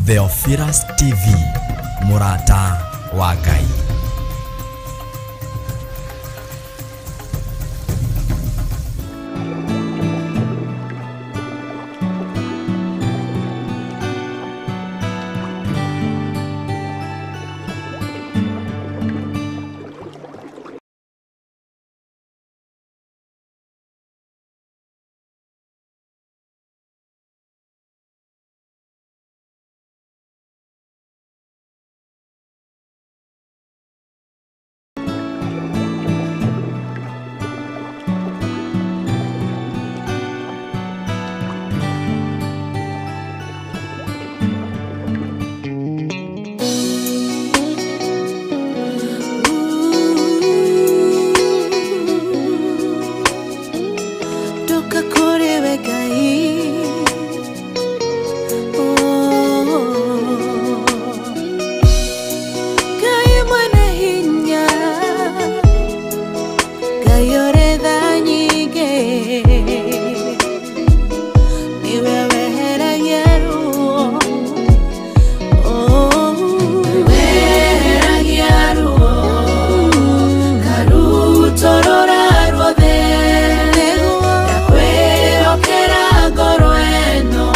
Theophilus TV, mũrata wa Ngai. Ndoka kũrĩ we Ngai. Oh. Ngai mwene hinya, Ngai ũrĩ tha nyingĩ, nĩwe weheragia ruo. Oh. Weheragia ruo, karutũrũra ruothe. Ndakwĩhokera ngoro ĩno,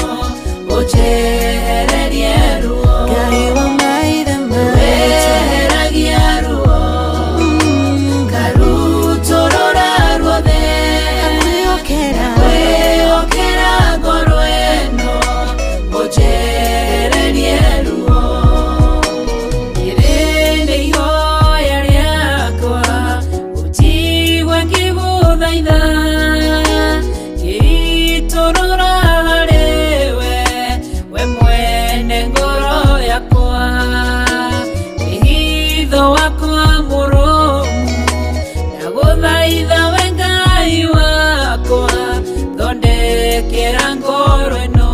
ũnjehererie ruo. Ngai wa maithe maitũ. Weheragia ruo, karutũrũra ruothe. Ndakwĩhokera ngoro ĩno, ũnjehererie ruo. Rĩrĩ nĩ ihoya rĩakwa, ũnjigue ngĩgũthaitha, ngĩitũrũra harĩwe, we mwene ngoro yakwa. Wĩhitho wakwa mũrũmu, ndagũthaitha we Ngai wakwa, thondekera ngoro ĩno.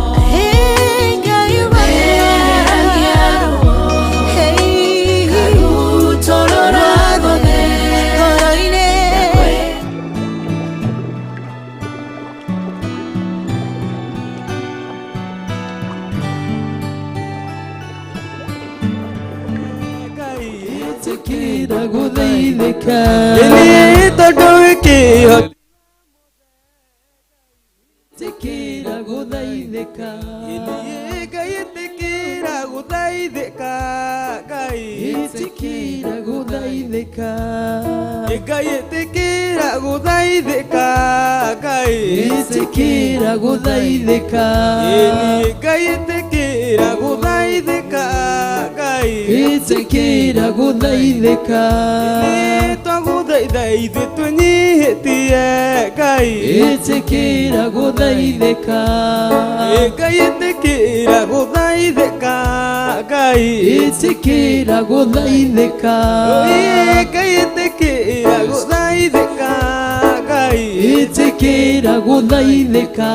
Weheragia ruo, karutũrũra ruothe. Ĩtĩkĩra gũthaithĩka. Ĩni tondũ wĩkĩho Ĩtĩkĩra gũthaithĩka. Ĩni Ngai ĩtĩkĩra gũthaithĩka Ngai. Ĩtĩkĩra gũthaithĩka. Ngai ĩtĩkĩra gũthaithĩka Ngai. Ĩtĩkĩra gũthaithĩka. Ĩni Ngai ĩtĩkĩra gũthaithĩka Ngai. Ĩtĩkĩra gũthaithĩka. Ĩni twagũthaitha ithuĩ twĩnyihĩtie Ngai. Ĩtĩkĩra gũthaithĩka. Ngai ĩtĩkĩra gũthaithĩka Ngai. Ĩtĩkĩra gũthaithĩka. Ngai ĩtĩkĩra gũthaithĩka Ngai. Ĩtĩkĩra gũthaithĩka.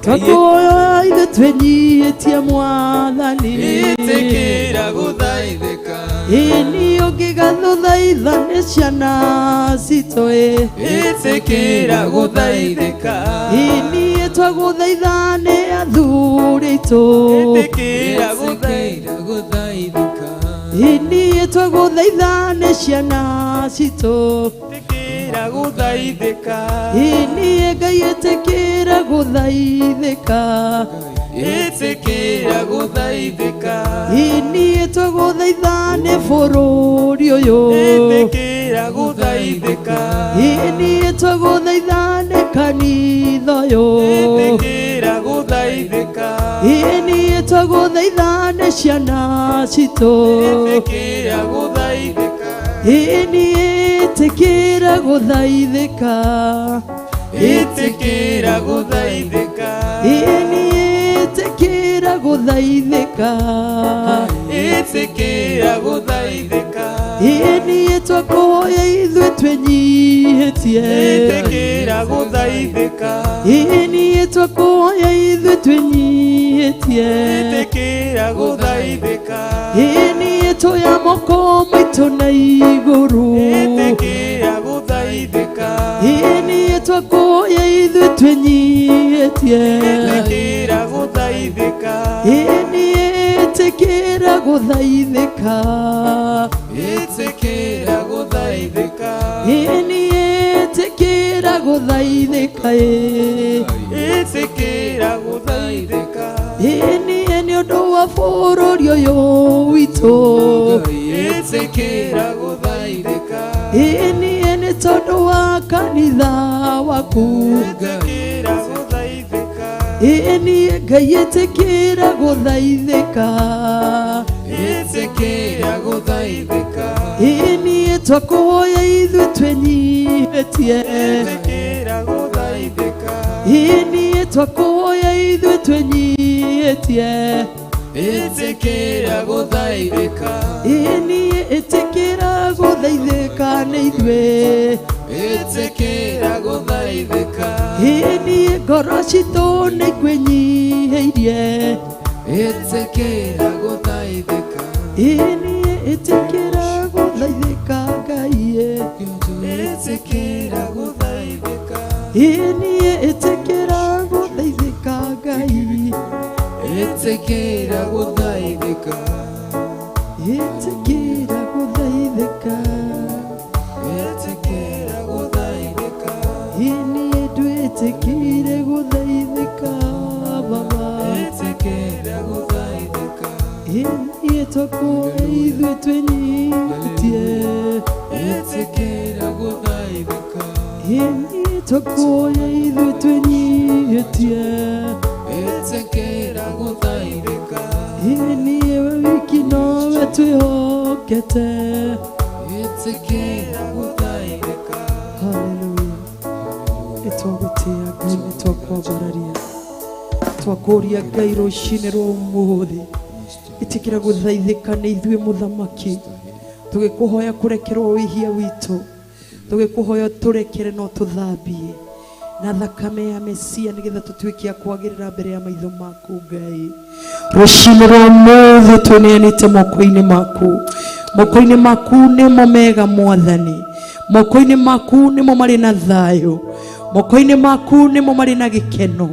Twakũhoya ithuĩ twĩnyihĩtie Mwathani. Ĩtĩkĩra gũthaithĩka. Ĩni ũngĩgathũthaitha nĩ ciana citũ ĩ. Ĩtĩkĩra gũthaithĩka. Ĩni twagũthaitha nĩ athuri aitũ. Ĩtĩkĩra gũthaithĩka. Ĩni twagũthaitha nĩ ciana citũ. Ĩtĩkĩra gũthaithĩka. Ĩni Ngai ĩtĩkĩra gũthaithĩka. Ĩtĩkĩra gũthaithĩka. Ĩni twagũthaitha nĩ bũrũri ũyũ. Ĩtĩkĩra gũthaithĩka. Ĩni twagũthaitha nĩ kanitha ũyũ. Ĩtĩkĩra gũthaithĩka. Ĩni twagũthaitha nĩ ciana citũ. Ĩtĩkĩra gũthaithĩka. Ĩni ĩtĩkĩra gũthaithĩka. Ĩtĩkĩra gũthaithĩka. Ĩni ĩtĩkĩra gũthaithĩka. Ĩtĩkĩra gũthaithĩka. Ĩni twakũhoya ithuĩ twĩnyihĩtie. Ĩtĩkĩra gũthaithĩka. Ĩni twakũhoya ithuĩ twĩnyihĩtie. Ĩtĩkĩra gũthaithĩka. Ĩni twoya moko maitũ na igũrũ. Ĩtĩkĩra gũthaithĩka. Ĩni twakũhoya ithuĩ twĩnyihĩtie. Ĩtĩkĩra gũthaithĩka. Ĩni Gũthaithĩka. Ĩtĩkĩra gũthaithĩka. Ĩni ĩtĩkĩra gũthaithĩka ĩ. Ĩtĩkĩra gũthaithĩka. Ĩni nĩ ũndũ wa bũrũri ũyũ witũ. Ĩtĩkĩra gũthaithĩka. Ĩni nĩ tondũ wa kanitha waku. Ĩtĩkĩra gũthaithĩka. Ĩni Ngai ĩtĩkĩra gũthaithĩka. Ĩtĩkĩra gũthaithĩka. Ĩni twakũhoya ithuĩ twĩnyihĩtie. Ĩtĩkĩra gũthaithĩka. Ĩni twakũhoya ithuĩ twĩnyihĩtie. Ĩtĩkĩra gũthaithĩka. Ĩni ĩtĩkĩra gũthaithĩka nĩ ithuĩ. Ĩtĩkĩra gũthaithĩka. Ĩni ngoro citũ nĩ ikwĩnyihĩirie. Ĩtĩkĩra gũthaithĩka. Ĩni ĩtĩkĩra gũthaithĩka Ngai. Ĩtĩkĩra gũthaithĩka. Ĩni ĩtĩkĩra gũthaithĩka Ngai. Ĩtĩkĩra gũthaithĩka. Ĩtĩkĩra gũthaithĩka. Ĩtĩkĩra gũthaithĩka. Ĩni ndwĩtĩkĩire gũthaithĩka Baba. Ĩtĩkĩra gũthaithĩka. Ĩni twakũhoya ithuĩ twĩnyihĩtie. Ĩtĩkĩra gũthaithĩka. Ĩni twakũhoya ithuĩ twĩnyihĩtie. Ĩtĩkĩra gũthaithĩka. Ĩni we wiki nowe twĩhokete. Ĩtĩkĩra gũthaithĩka. Haleluya. Nĩtwagũtĩĩa Ngai, nĩtwakwambararia, twakũria Ngai rũcinĩ rwa ũmũthĩ, ĩtĩkĩra gũthaithĩka nĩ ithuĩ mũthamaki, tũgĩkũhoya kũrekerwo wĩhia witũ, tũgĩkũhoya tũrekere no tũthambie na thakame ya Mesia nĩgetha tũtuĩke a kwagĩrĩra mbere ya maitho maku Ngai. Rũcinĩ rwa ũmũthĩ twĩneanĩte moko-inĩ maku. Moko-inĩ maku nĩmo mega Mwathani, moko-inĩ maku nĩmo marĩ na thayũ, moko-inĩ maku nĩmo marĩ na gĩkeno,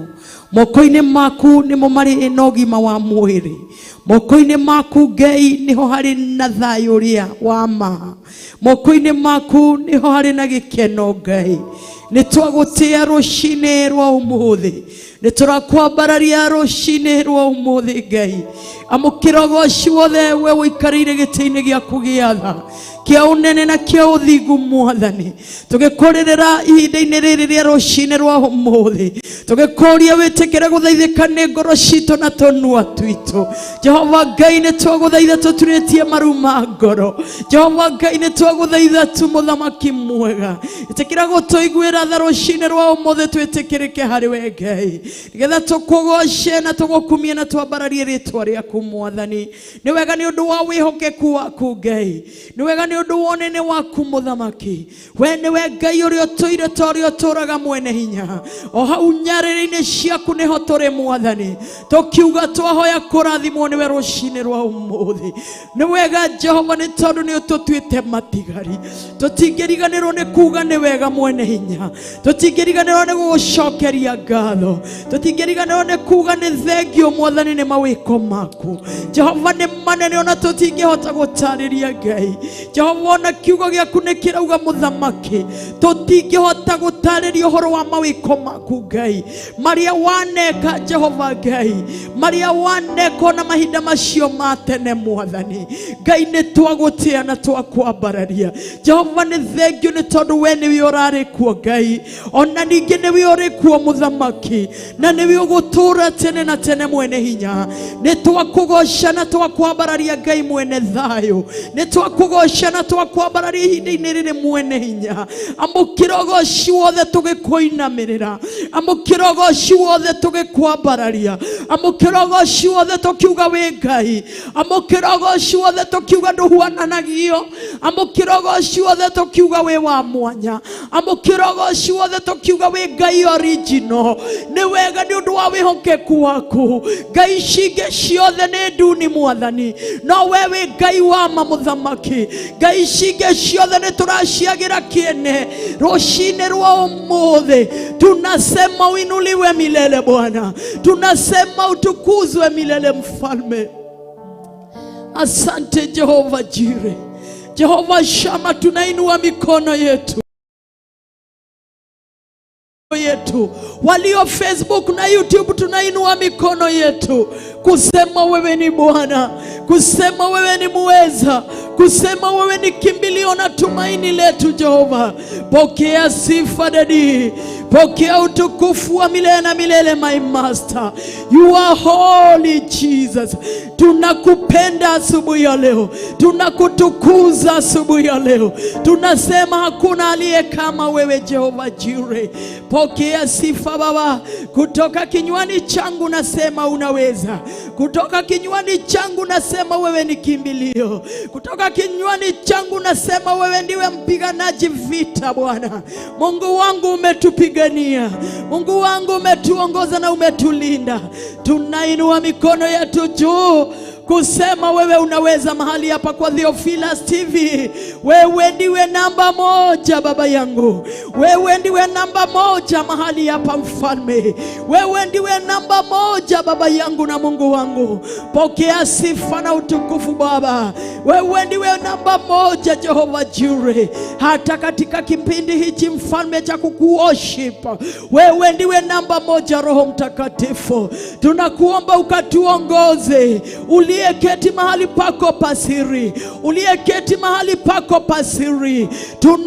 moko-inĩ maku nĩmo marĩ na ũgima wa mwĩrĩ, moko-inĩ maku Ngai nĩho harĩ na thayũ ũrĩa wa ma, moko-inĩ maku nĩho harĩ na gĩkeno Ngai. Nĩ twagũtĩĩa rũcinĩ rwa ũmũthĩ, nĩ tũrakwambararia rũcinĩ rwa ũmũthĩ Ngai. Amũkĩra ũgoci wothe we ũikarĩire gĩtĩ-inĩ gĩaku gĩa tha, kĩa ũnene na kĩa ũthingu Mwathani. Tũgĩkũrĩrĩra ihinda-inĩ rĩrĩ rĩa rũcinĩ rwa ũmũthĩ, tũgĩkũria wĩtĩkĩre gũthaithĩka nĩ ngoro citũ na tũnua twitũ. Jehova Ngai nĩ twagũthaitha tũturĩtie maru ma ngoro. Jehova Ngai nĩ twagũthaitha tu mũthamaki mwega, ĩtĩkĩra gũtũiguĩra tha rũcinĩ rwa ũmũthĩ, twĩtĩkĩrĩke harĩ we Ngai, nĩgetha tũkũgoce na tũgũkumie na twambararie rĩtwa rĩaku Mwathani. Nĩ wega nĩ ũndũ wa wĩhokeku waku Ngai, nĩ wega nĩ ũndũ wa ũnene waku mũthamaki. We nĩwe Ngai ũrĩa ũtũire ta ũrĩa ũtũũraga mwene hinya, o hau nyarĩrĩ-inĩ ciaku nĩho tũrĩ Mwathani, tũkiuga twahoya kũrathimwo nĩwe rũcinĩ rwa ũmũthĩ. Nĩ wega Jehova nĩ tondũ nĩ ũtũtuĩte matigari, tũtingĩriganĩrwo nĩ kuga nĩ wega mwene hinya, tũtingĩriganĩrwo nĩ gũgũcokeria ngatho, tũtingĩriganĩrwo nĩ kuga nĩ thengio Mwathani nĩ mawĩko maku. Jehova nĩ manene ona tũtingĩhota gũtarĩria Ngai. Jehova ona kiugo gĩaku nĩ kĩrauga mũthamaki, tũtingĩhota gũtarĩria ũhoro wa mawĩko maku Ngai, marĩa waneka Jehova Ngai, marĩa waneka ona mahinda macio ma tene Mwathani Ngai. Nĩ twagũtĩĩa na twakwambararia Jehova. Nĩ thengio nĩ tondũ we nĩwe ũrarĩ kuo Ngai, ona ningĩ nĩwe ũrĩ kuo mũthamaki, na nĩwe ũgũtũũra tene na tene mwene hinya. Nĩ twakũgoca na twakwambararia Ngai mwene thayũ, nĩ twakũgoca na twakwambararia ihinda-inĩ rĩrĩ mwene hinya. Amũkĩra ũgoci wothe tũgĩkũinamĩrĩra, amũkĩra ũgoci wothe tũgĩkwambararia, amũkĩra ũgoci wothe tũkiuga wĩ Ngai, amũkĩra ũgoci wothe tũkiuga ndũhuananagio, amũkĩra ũgoci wothe tũkiuga wĩ wa mwanya, amũkĩra ũgoci wothe tũkiuga wĩ Ngai original. Nĩ wega nĩ ũndũ wa wĩhokeku waku Ngai. Cingĩ ciothe nĩ nduni Mwathani, no we wĩ Ngai wa ma mũthamaki. Ngai cingĩ ciothe nĩ tũraciagĩra kĩene. Rũcinĩ rwa ũmũthĩ tunasema uinuliwe milele Bwana, tunasema utukuzwe milele Mfalme. Asante Jehova Jire, Jehova Shama, tunainua mikono yetu walio Facebook na YouTube, tunainua mikono yetu kusema wewe ni Bwana, kusema wewe ni muweza, kusema wewe ni kimbilio na tumaini letu. Jehova, pokea sifa dadi, pokea utukufu wa milele na milele. My master, you are holy Jesus. Tunakupenda asubuhi ya leo, tunakutukuza asubuhi ya leo, tunasema hakuna aliye kama wewe Jehova Jire. Pokea sifa Baba, kutoka kinywani changu nasema unaweza, kutoka kinywani changu nasema wewe ni kimbilio, kutoka kinywani changu nasema wewe ndiwe mpiganaji vita. Bwana Mungu wangu, umetupigania. Mungu wangu, umetuongoza na umetulinda. Tunainua mikono yetu juu kusema wewe unaweza mahali hapa kwa Theophilus TV. Wewe ndiwe namba moja baba yangu, wewe ndiwe namba moja mahali hapa mfalme, wewe ndiwe namba moja baba yangu na Mungu wangu. Pokea sifa na utukufu Baba, wewe ndiwe namba moja Jehova Jire, hata katika kipindi hichi mfalme cha kukuworship, wewe ndiwe namba moja. Roho Mtakatifu, tunakuomba ukatuongoze, uliyeketi mahali pako pasiri, uliyeketi mahali pako pasiri,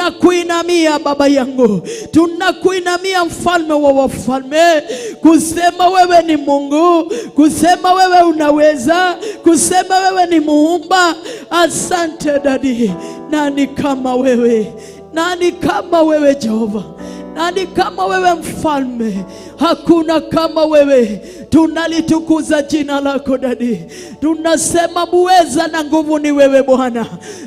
tunakuinamia baba yangu, tunakuinamia mfalme wa wafalme, kusema wewe ni Mungu, kusema wewe unaweza, kusema wewe ni muumba. Asante dadi, nani kama wewe? Nani kama wewe Jehova? Nani kama wewe mfalme? Hakuna kama wewe. Tunalitukuza jina lako dadi, tunasema muweza na nguvu ni wewe Bwana.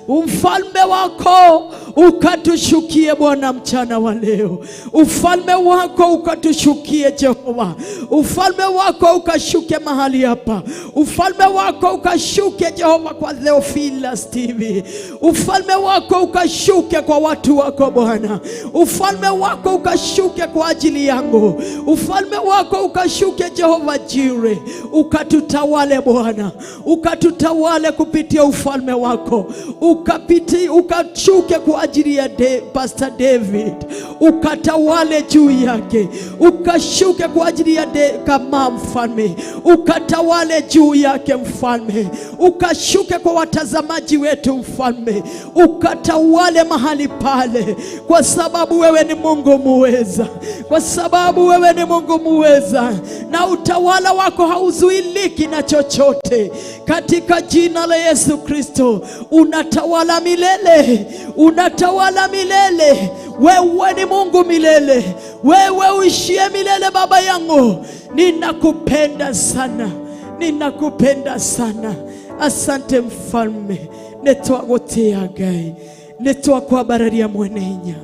Ufalme wako ukatushukie Bwana mchana wa leo, ufalme wako ukatushukie Jehova, ufalme wako ukashuke mahali hapa, ufalme wako ukashuke Jehova kwa Theophilus TV, ufalme wako ukashuke kwa watu wako Bwana, ufalme wako ukashuke kwa ajili yangu, ufalme wako ukashuke Jehova Jire, ukatutawale Bwana, ukatutawale kupitia ufalme wako, ukapiti ukashuke kwa ajili ya Pastor David, ukatawale juu yake, ukashuke kwa ajili ya kama mfalme, ukatawale juu yake mfalme, ukashuke kwa watazamaji wetu mfalme, ukatawale mahali pale, kwa sababu wewe ni Mungu muweza, kwa sababu wewe ni Mungu muweza, na utawala wako hauzuiliki na chochote. Katika jina la Yesu Kristo, unatawala milele, unatawala milele. Wewe ni Mungu milele, wewe uishie milele. Baba yangu, ninakupenda sana, ninakupenda sana. Asante mfalme, nĩtwagũtĩĩa Ngai, nĩtwakwambararia mwene hinya,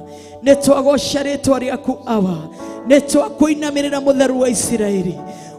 nĩtwagoca rĩtwa rĩaku Awa, nĩtwakũinamĩrĩra mũtheru wa Isiraeli.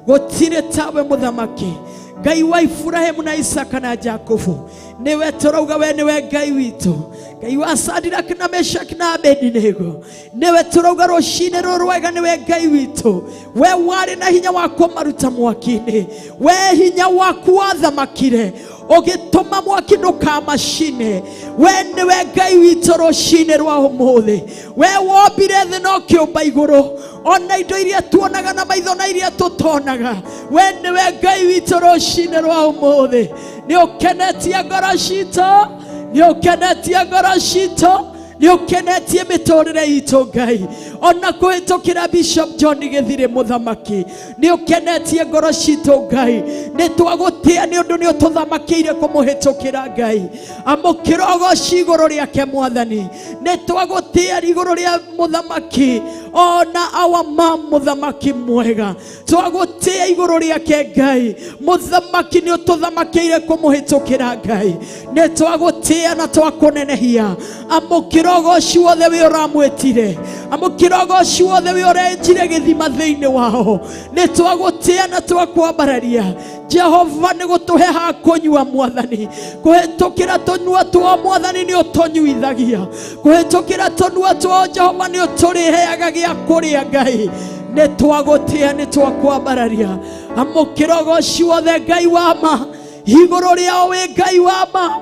Gũtirĩ tawe mũthamaki Ngai wa Iburahĩmu na Isaka na Jakubu, nĩwe tũrauga we nĩwe Ngai witũ, Ngai wa Sadiraki na Meshaki na Abedinego, nĩwe tũrauga rũcinĩ rũrũ wega nĩwe Ngai witũ. We warĩ na hinya wa kũmaruta mwaki-inĩ, we hinya waku wathamakire ũgĩtũma mwaki ndũkamacine. We nĩwe Ngai witũ rũcinĩ rwa ũmũthĩ, we wombire thĩ na ũkĩũmba igũrũ, ona indo iria tuonaga na maitho na iria tũtonaga. We nĩwe Ngai witũ rũcinĩ rwa ũmũthĩ, nĩ ũkenetie ngoro citũ, nĩ ũkenetie ngoro citũ, nĩ ũkenetie mĩtũrĩre itũ Ngai, ona kũhĩtũkĩra Bishop John Gĩthirĩ mũthamaki, nĩ ũkenetie ngoro citũ Ngai, nĩ twagũtĩa nĩ ũndũ nĩ ũtũthamakĩire kũmũhĩtũkĩra Ngai. Amũkĩra ũgoci igũrũ rĩake Mwathani, nĩ twagũtĩa igũrũ rĩa mũthamaki, ona awa ma mũthamaki mwega, twagũtĩa igũrũ rĩake Ngai. Mũthamaki nĩ ũtũthamakĩire kũmũhĩtũkĩra Ngai, nĩ twagũtĩa na twakũnenehia. Amũkĩra ũgoci wothe wĩ ũramwĩtire, amũkĩra ũgoci wothe wĩ ũrenjire gĩthima thĩinĩ wao, nĩ twagũtĩa na twakwambararia Jehova, nĩ gũtũhe ha kũnyua Mwathani, kũhĩtũkĩra tũnua twao Mwathani nĩ ũtũnyuithagia, kũhĩtũkĩra tũnua twao Jehova nĩ ũtũrĩheaga gĩa kũrĩa Ngai, nĩ twagũtĩa nĩ twakwambararia. Amũkĩra ũgoci wothe Ngai wa ma, Igũrũ rĩao wĩ Ngai wa ma.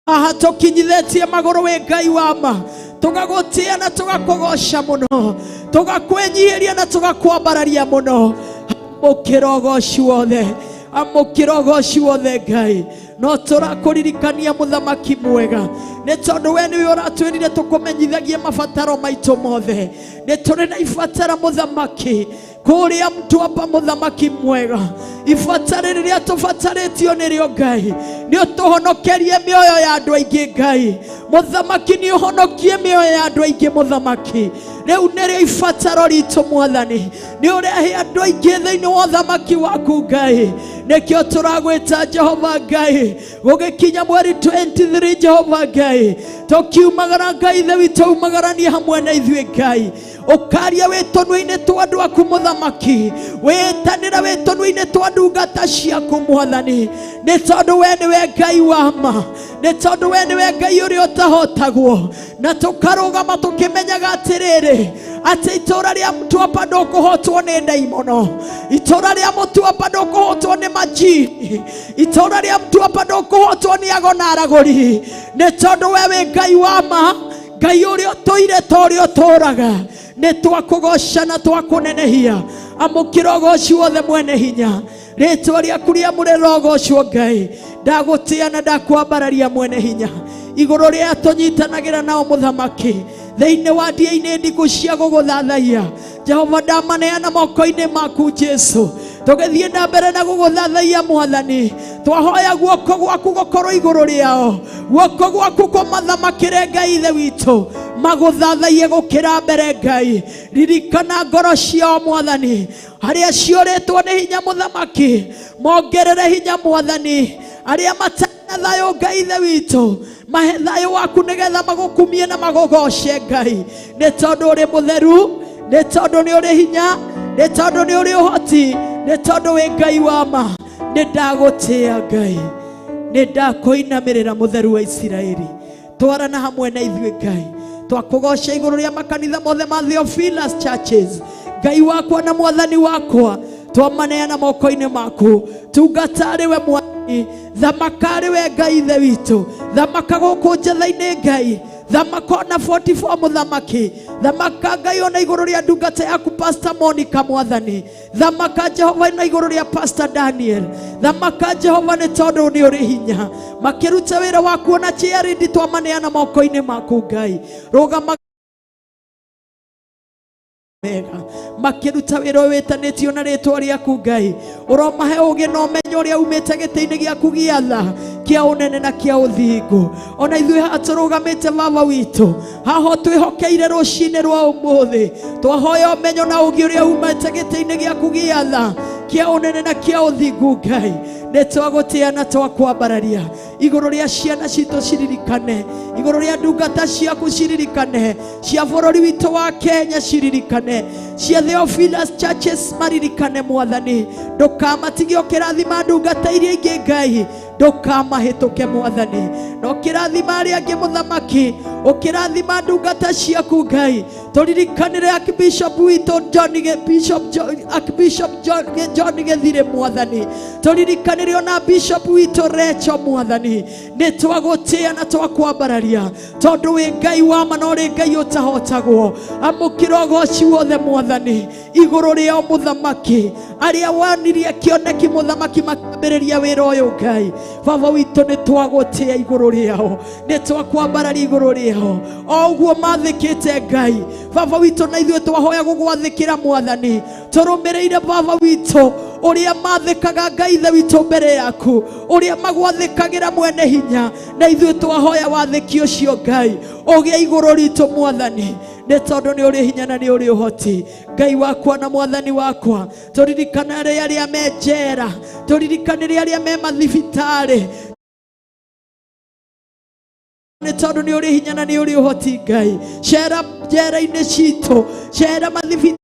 Haha tũkinyithĩtie magũrũ wĩ Ngai wa ma, tũgagũtĩa na tũgakũgoca mũno, tũgakwĩnyihĩria na tũgakwambararia mũno. Amũkĩra ũgoci wothe, amũkĩra ũgoci wothe Ngai. No tũrakũririkania mũthamaki mwega, nĩ tondũ we nĩwe ũratwĩrire tũkũmenyithagie mabataro maitũ mothe. Nĩ tũrĩ na ibatara mũthamaki kũrĩa Mtwapa, mũthamaki mwega, ibatara rĩrĩa tũbatarĩtio nĩrĩo Ngai, nĩ ũtũhonokerie mĩoyo ya andũ aingĩ. Ngai mũthamaki, nĩ ũhonokie mĩoyo ya andũ aingĩ mũthamaki. Rĩu nĩrĩo ibataro ritũ mwathani, nĩ ũrehe andũ aingĩ thĩinĩ wa ũthamaki waku Ngai. Nĩkĩo tũragwĩta Jehova Ngai, gũgĩkinya mweri 23 Jehova Ngai, tũkiumagara Ngai ithe witũ, umagaranie hamwe na ithuĩ Ngai, ũkaria wĩ tũnua-inĩ twa andũ aku mũthamaki, wĩtanĩra wĩ tũnua-inĩ twa ndungata ciaku mwathani, nĩ tondũ we nĩwe Ngai wa ma, nĩ tondũ we nĩwe Ngai ũrĩa ũtahotagwo. Na tũkarũgama tũkĩmenyaga atĩrĩrĩ, atĩ itũũra rĩa Mtwapa ndũkũhotwo nĩ ndaimono, itũũra rĩa Mũtwapa ndũkũhotwo nĩ majini, itũũra rĩa Mtwapa ndũkũhotwo nĩ ago na aragũri, nĩ tondũ we wĩ Ngai wa ma, Ngai ũrĩa ũtũire ta ũrĩa ũtũũraga. Nĩ twakũgoca na twakũnenehia. Amũkĩra ũgoci wothe mwene hinya, rĩtwa rĩaku rĩamũre rogocwo Ngai. Ndagũtĩa na ndakwambararia mwene hinya, igũrũ rĩa tũnyitanagĩra nao mũthamaki thĩinĩ wa ndia-inĩ ndiku cia gũgũthathaiya. Jehova, ndamaneana moko-inĩ maku Jesu, tũgĩthiĩ na mbere na gũgũthathaiya mwathani. Twahoya guoko gwaku gũkorwo igũrũ rĩao, guoko gwaku kũmathamakĩre Ngai ithe witũ, magũthathaiye gũkĩra mbere Ngai. Ririkana ngoro ciao mwathani, arĩa ciũrĩtwo nĩ hinya mũthamaki, mongerere hinya mwathani. Arĩa matarĩ na thayũ Ngai ithe witũ, mahe thayũ waku nĩgetha magũkumie na magũgoce Ngai, nĩ tondũ ũrĩ mũtheru, nĩ tondũ nĩ ũrĩ hinya, nĩ tondũ nĩ ũrĩ ũhoti, nĩ tondũ wĩ Ngai wa ma. Nĩ ndagũtĩa Ngai, nĩ ndakũinamĩrĩra mũtheru wa Isiraeli. Twarana hamwe na ithuĩ Ngai. Twakũgoca igũrũ rĩa makanitha mothe ma Theophilus Churches. Ngai wakwa na mwathani wakwa, twamaneana moko-inĩ maku. Tungata arĩ we mwathani, thamaka arĩ we Ngai ithe witũ, thamaka gũkũ njetha-inĩ Ngai, thamaka ona 44 mũthamaki, thamaka Ngai ona igũrũ rĩa ndungata yaku Pastor Monica mwathani, thamaka Jehova na igũrũ rĩa Pastor Daniel, thamaka Jehova, nĩ tondũ nĩ ũrĩ hinya makĩruta wĩra waku. Ona chiarindi twamaneana moko-inĩ maku Ngai, rũgama mega makĩruta wĩra ũyũ wĩtanĩtio na rĩtwa rĩaku Ngai. Ũromahe ũgĩ na ũmenyo ũrĩa umĩte gĩtĩ-inĩ gĩaku gĩa tha, kĩa ũnene na kĩa ũthingu. Ona ithuĩ haha tũrũgamĩte baba witũ, haha twĩhokeire rũcinĩ rwa ũmũthĩ, twahoya ũmenyo na ũgĩ ũrĩa umĩte gĩtĩ-inĩ gĩaku gĩa tha, kĩa ũnene na kĩa ũthingu Ngai. Nĩ twagũtĩa na twakwambararia igũrũ rĩa ciana citũ ciririkane, igũrũ rĩa ndungata ciaku ciririkane, cia bũrũri witũ wa Kenya ciririkane, cia Theophilus Churches maririkane mwathani. Ndũkamatigie, ũkĩrathima ndungata iria ingĩ Ngai, ndũkamahĩtũke mwathani, na ũkĩrathima arĩa angĩ mũthamaki, ũkĩrathima ndungata ciaku Ngai. Tũririkanĩre Archbishop witũ John Bishop Archbishop John Gĩthirĩ mwathani, tũririkanĩre ona Bishop witũ Recho mwathani. Nĩ twagũtĩa na twakwambararia, tondũ wĩ Ngai wa ma na ũrĩ Ngai ũtahotagwo. Amũkĩra ũgoci wothe mwathani, igũrũ rĩao mũthamaki, arĩa wanirie kĩoneki mũthamaki makĩambĩrĩria wĩra ũyũ Ngai baba witũ. Nĩ twagũtĩa igũrũ rĩao, nĩ twakwambararia igũrũ rĩao, o ũguo mathĩkĩte Ngai baba witũ, na ithuĩ twahoya gũgwathĩkĩra mwathani, tũrũmĩrĩire baba witũ ũrĩa mathĩkaga Ngai ithe witũ mbere yaku, ũrĩa magwathĩkagĩra mwene hinya, na ithuĩ twahoya wathĩki ũcio Ngai ũgĩe igũrũ ritũ mwathani, nĩ tondũ nĩ ũrĩ hinya na nĩ ũrĩ ũhoti. Ngai wakwa na mwathani wakwa, tũririkane arĩa me njera, tũririkanĩre arĩa me mathibitarĩ, nĩ tondũ nĩ ũrĩ hinya na nĩ ũrĩ ũhoti Ngai. Cera njera-inĩ citũ, cera mathibitarĩ.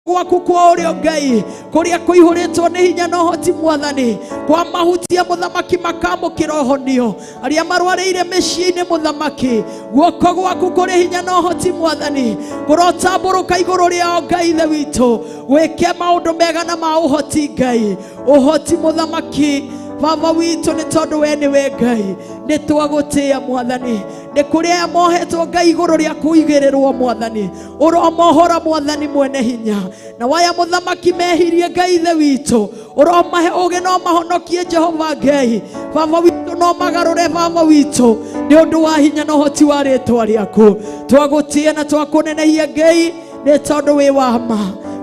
Gwaku kwa ũrĩo Ngai kũrĩa kũihũrĩtwo nĩ hinya na ũhoti mwathani kwa mahutia mũthamaki makamũkĩra ũhonio arĩa marwarĩire mĩciĩ-inĩ mũthamaki guoko gwaku kũrĩ hinya na ũhoti mwathani kũrotambũrũka igũrũ rĩao Ngai ithe witũ wĩke maũndũ mega na ma ũhoti Ngai ũhoti mũthamaki baba witũ nĩ tondũ we nĩwe Ngai nĩ twagũtĩĩa mwathani nĩ kũrĩ aya mohetwo Ngai igũrũ rĩa kũigĩrĩrwo mwathani ũromohora mwathani mwene hinya na waya mũthamaki mehirie Ngai ithe witũ ũromahe ũgĩ no mahonokie Jehova Ngai baba witũ no magarũre baba witũ nĩ ũndũ wa hinya na ũhoti wa rĩtwa rĩaku twagũtĩĩa na twakũnenehia Ngai nĩ tondũ wĩ wa ma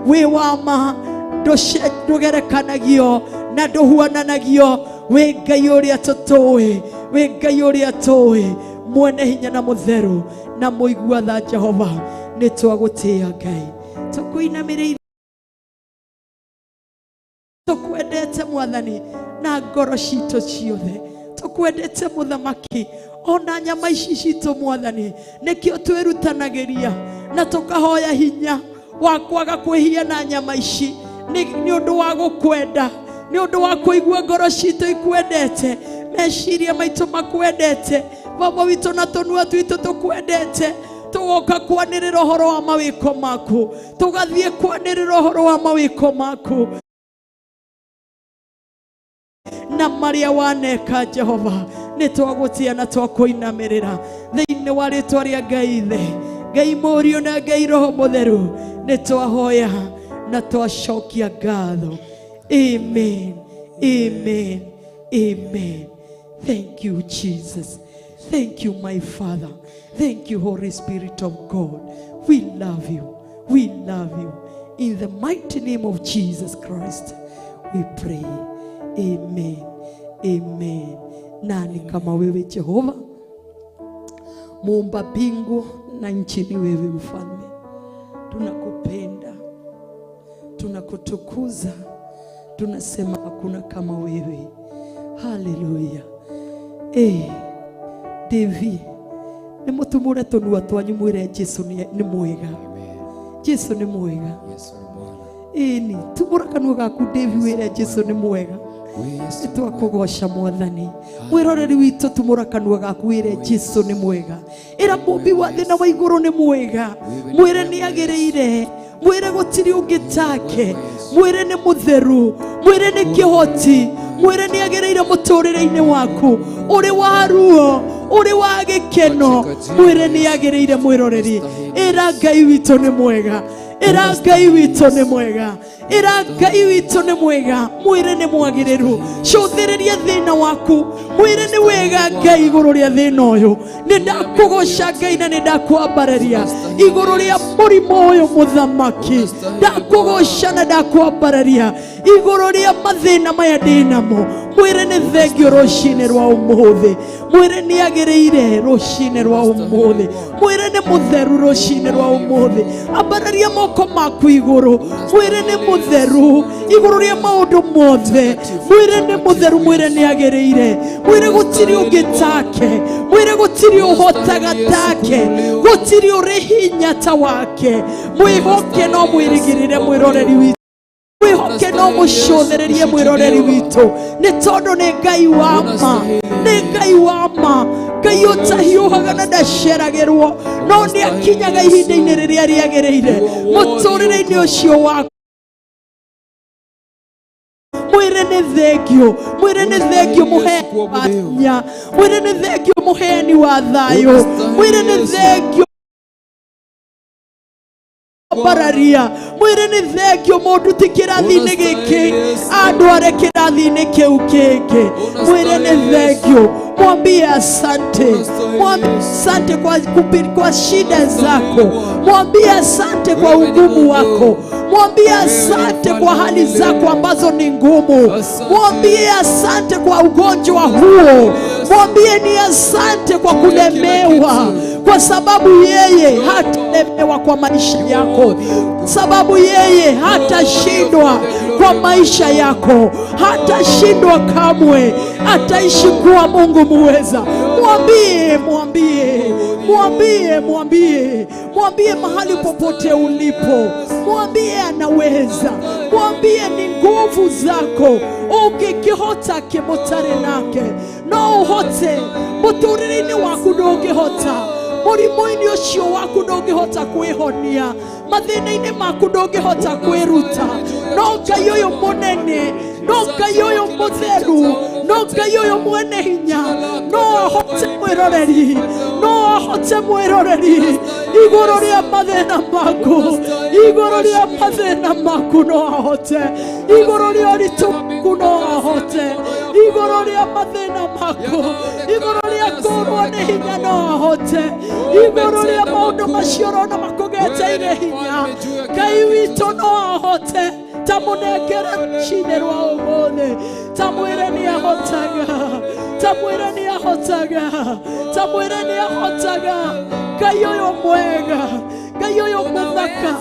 wĩ wa ma ndũgerekanagio na ndũhuananagio wĩ Ngai ũrĩa tũtũĩ wĩ Ngai ũrĩa tũĩ mwene hinya na mũtheru na mũigua tha Jehova nĩ twagũtĩĩa Ngai tũkũinamĩrĩire tũkwendete mwathani na ngoro citũ ciothe tũkwendete mũthamaki ona nyama ici citũ mwathani nĩkĩo twĩrutanagĩria na tũkahoya hinya wa kwaga kwĩhia na nyama ici nĩ ũndũ wa gũkwenda nĩ ũndũ wa kũigua ngoro citũ ikwendete meciria maitũ makwendete baba witũ na tũnua twitũ tũkwendete tũgoka kwanĩrĩra ũhoro wa mawĩko maku tũgathiĩ kwanĩrĩra ũhoro wa mawĩko maku na marĩa waneka Jehova nĩ twagũtĩa na twakũinamĩrĩra thĩinĩ wa rĩtwa rĩa Ngai ithe Ngai Mũriũ na Ngai Roho Mũtheru nĩ twahoya na twacokia ngatho. Amen, amen, amen. Thank you, Jesus. Thank you, my Father. Thank you, Holy Spirit of God. We love you. We love you. In the mighty name of Jesus Christ, we pray. Amen. Amen. Nani kama wewe Jehova? Muumba mbingu na nchi ni wewe mfalme. Tunakupenda. Tunakutukuza. Tunasema hakuna kama wewe. Haleluya. Devi, nĩ mũtumũre tũnua twanyu mwĩre Jesu nĩ mwega. Jesu nĩ mwega. Yesu ni Bwana. Ĩni, tumũra kanua gaku Devi wĩre Jesu nĩ mwega. We Yesu Nĩ twakũgoca mwathani mwĩroreri witũ tumũra kanua gaku wĩre Jesu nĩ mwega ĩra mũmbi wa thĩ na wa igũrũ nĩ mwega mwĩre nĩ agĩrĩire mwĩre gũtirĩ ũngĩ take mwĩre nĩ mũtheru mwĩre nĩ kĩhoti mwĩre nĩ agĩrĩire mũtũrĩre-inĩ waku ũrĩ wa ruo ũrĩ wa gĩkeno mwĩre nĩ agĩrĩire mwĩroreri ĩra Ngai witũ nĩ mwega ĩra Ngai witũ nĩ mwega ĩra Ngai witũ nĩ mwega mwĩre nĩ mwagĩrĩru cũthĩrĩria thĩna waku mwĩre nĩ wega Ngai igũrũ rĩa thĩna ũyũ nĩ ndakũgoca Ngai na nĩ ndakwambararia igũrũ rĩa mũrimũ ũyũ mũthamaki ndakũgoca na ndakwambararia igũrũ rĩa mathĩna maya ndĩnamo mwĩre nĩ thengio rũcinĩ rwa ũmũthĩ mwĩre nĩ agĩrĩire rũcinĩ rwa ũmũthĩ mwĩre nĩ mũtheru rũcinĩ rwa ũmũthĩ ambararia moko maku igũrũ mwĩre nĩ mũtheru igũrũ rĩa maũndũ mothe mwĩre nĩ mũtheru mwĩre nĩ agĩrĩire mwĩre gũtirĩ ũngĩ take mwĩre gũtirĩ ũhotaga take gũtirĩ ũrĩ hinya ta wake mwĩhoke no mwĩrĩgĩrĩre mwĩroreri witũ mwĩhoke no mũcũthĩrĩrie mwĩroreri witũ nĩ tondũ nĩ Ngai wa ma nĩ Ngai wa ma Ngai ũtahiũhaga na ndaceragĩrwo no nĩ akinyaga ihinda-inĩ rĩrĩa rĩagĩrĩire mũtũrĩre-inĩ ũcio waku mwĩre nĩ thengio mwĩre nĩ thengio mũheani wa hinya mwĩre nĩ thengio mũheani wa thayũ mwĩre nĩ thengio mbararia mwĩre nĩ thengio mũndũ ti kĩrathi-inĩ gĩkĩ andware kĩrathi-inĩ kĩu kĩngĩ mwĩre nĩ thengio mwambie asante mwambie asante kwa shida zako mwambie asante kwa ugumu wako mwambie asante kwa hali zako ambazo ni ngumu mwambie asante kwa ugonjwa huo mwambie ni asante kwa kulemewa kwa sababu yeye hatalemewa kwa maisha yako sababu yeye hatashindwa kwa maisha yako hatashindwa kamwe ataishi kuwa Mungu muweza mwambie mwambie Mwambie, mwambie, mwambie mahali popote ulipo, mwambie anaweza, mwambie ni nguvu zako. Ũngĩkĩhota kĩmũtarĩ nake, no ũhote mũtũrĩre-inĩ waku ndũngĩhota, mũrimũ-inĩ ũcio waku ndũngĩhota kwĩhonia, mathĩna-inĩ maku ndũngĩhota kwĩruta. No Ngai ũyũ mũnene, no Ngai ũyũ mũtheru, no Ngai ũyũ mwene hinya, no ahote mwĩroreri, no ahote mwĩroreri igũrũ rĩa mathĩna maku, igũrũ rĩa mathĩna maku no ahote, igũrũ rĩa ũritũ waku no ahote, igũrũ rĩa mathĩna maku, igũrũ rĩa kũrwo nĩ hinya no ahote, igũrũ rĩa maũndũ macio ũrona makũgeteire hinya, Ngai witũ no ahote. Ta mũnengere rũcinĩ rwa ũmũthĩ, ta mwĩre nĩ ahotaga, ta mwĩre nĩ ahotaga, ta mwĩre nĩ ahotaga. Ngai ũyũ mwega, Ngai ũyũ mũthaka,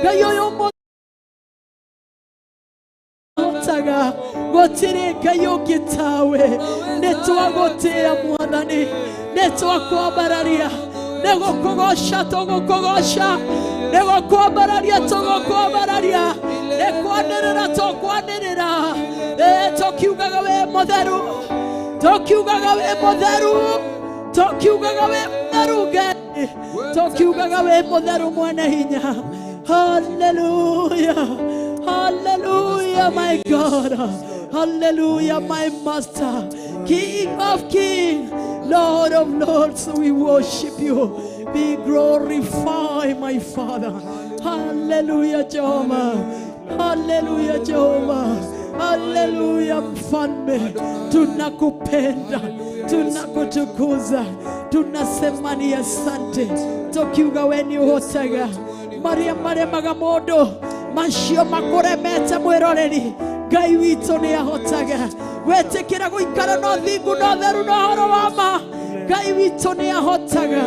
Ngai ũyũ mũhotaga, gũtirĩ Ngai ũngĩ tawe. Nĩ twagũtĩĩa Mwathani, nĩ twakwambararia, nĩ gũkũgoca tũgũkũgoca, nĩ gũkwambararia tũgũkwambararia, nĩ kwanĩrĩra tũkwanĩrĩra, tũkiugaga wĩ mũtheru, tũkiugaga wĩ mũtheru, tũkiugaga wĩ mũtheru Ngai, tũkiugaga wĩ mũtheru mwene hinya. Hallelujah, hallelujah, my God, hallelujah, my Master, King of kings, Lord of lords, we worship you. Be glorified, my Father. Hallelujah, Jehovah. Hallelujah, Jehovah. Hallelujah, Mfalme. Tunakupenda, tunakutukuza, tunasema ni asante. Tukiuga we nĩ ũhotaga maria maremaga mũndũ, macio makũremete mwĩroreri, Ngai witũ nĩ ahotaga. Wetĩkĩra gũikara na ũthingu na ũtheru na ũhoro wa ma, Ngai witũ nĩ ahotaga,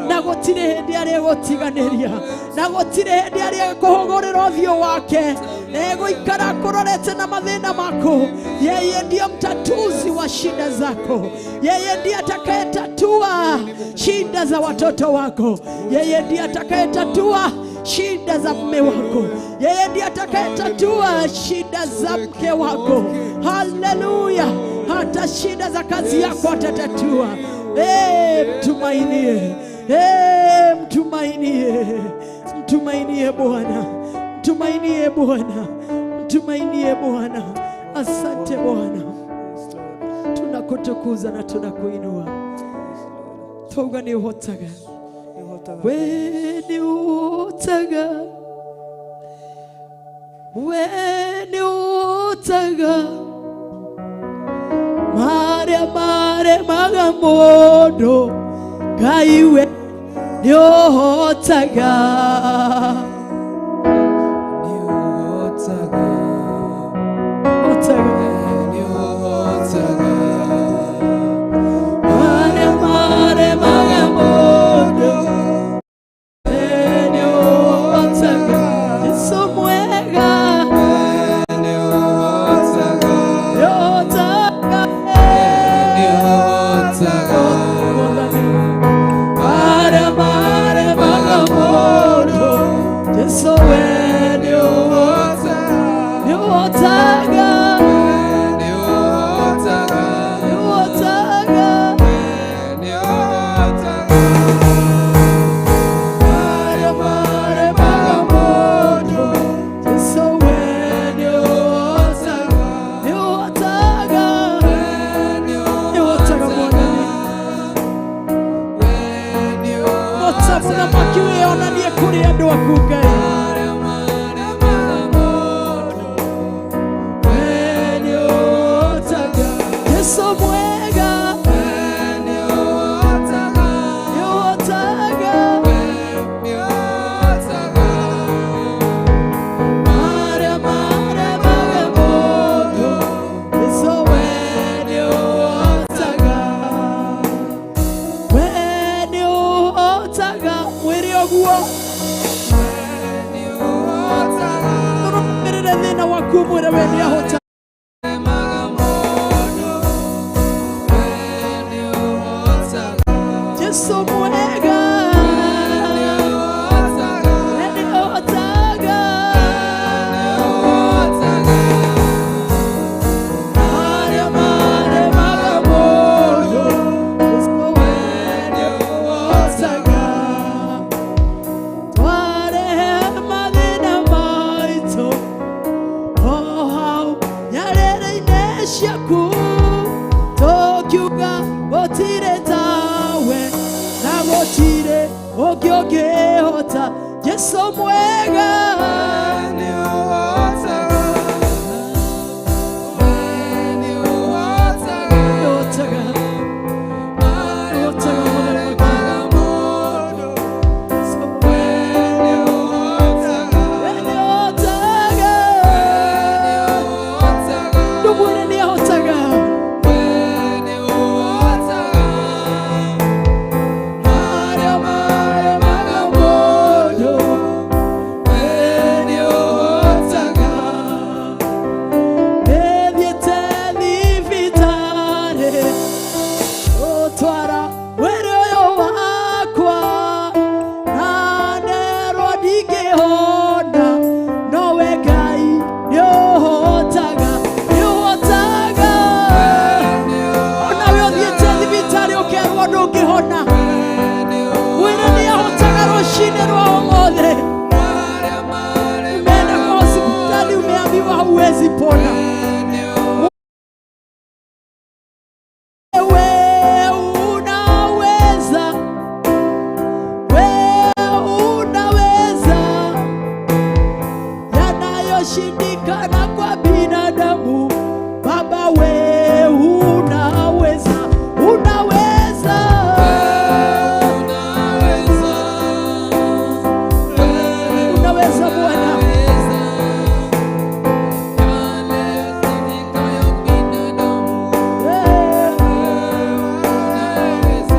na gũtirĩ hĩndĩ arĩgũtiganĩria, na gũtirĩ hĩndĩ arĩkũhũgũrĩra ũthiũ wake. Egũikara akũrorete na mathĩna maku. Yeye ndiye mtatuzi wa shida zako, yeye ndiye atakayetatua shida za watoto wako, yeye ndiye atakayetatua shida za mume wako, yeye ndiye atakayetatua shida za mke wako. Haleluya! Hata shida za kazi yako atatatua. Mtumainie, mtumainie, mtumainie Bwana, mtumainie Bwana, mtumainie Bwana. Asante Bwana, tunakutukuza na tunakuinua. Twauga nĩ ũhotaga, we nĩ ũhotaga, we nĩ ũhotaga marĩa maremaga mũndũ, Ngai we nĩ ũhotaga. Hotaga. Marĩa maremaga mũndũ, we nĩ ũhotaga. Jesũ mwega, nĩ ũhotaga. Marĩa maremaga mũndũ, Jesũ we nĩ ũhotaga, nĩ ũhotaga, nĩ ũhotaga. Marĩa maremaga mũndũ, Jesũ we nĩ ũhotaga, nĩ ũhotaga, nĩ ũhotaga Mwathani. Hota mũthamaki wĩonanie kũrĩ andũ aku Ngai. We nĩ ũhotaga. Jesũ mwega, nĩ ũhotaga. Marĩa maremaga mũndũ, Jesũ we nĩ ũhotaga. We nĩ ũhotaga. Mwĩre ũguo, ũrũmĩrĩre thĩna waku, mwĩre we nĩ ahotaga. Jesũ mwega, Yaliyoshindikana kwa binadamu, Baba we unaweza, unaweza. Unaweza, Unaweza Bwana. Yale yatendekayo binadamu, unaweza.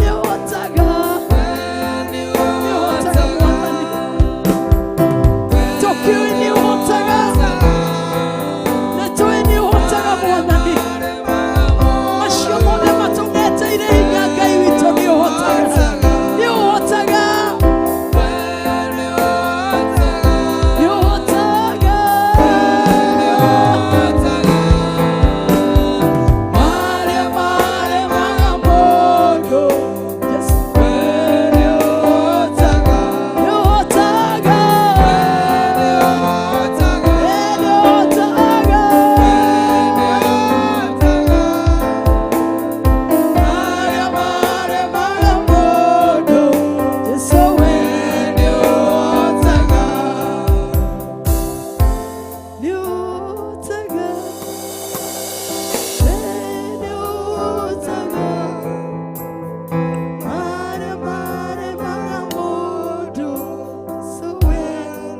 Nĩũhotaga, nĩũhotaga Mwathani. Tũkiũĩ nĩũhotaga, nĩtũĩ nĩũhotaga Mwathani. Macio mothe matũneteire hinya, Ngai witũ nĩũhotaga, nĩũhotaga, nĩũhotaga. Marĩa maremaga mũndũ, Yes. Nĩũhotaga. Nĩũhotaga. Marĩa maremaga mũndũ, Jesũ we nĩũhotaga. Nĩũhotaga. Nĩũhotaga. Marĩa maremaga mũndũ, Jesũ we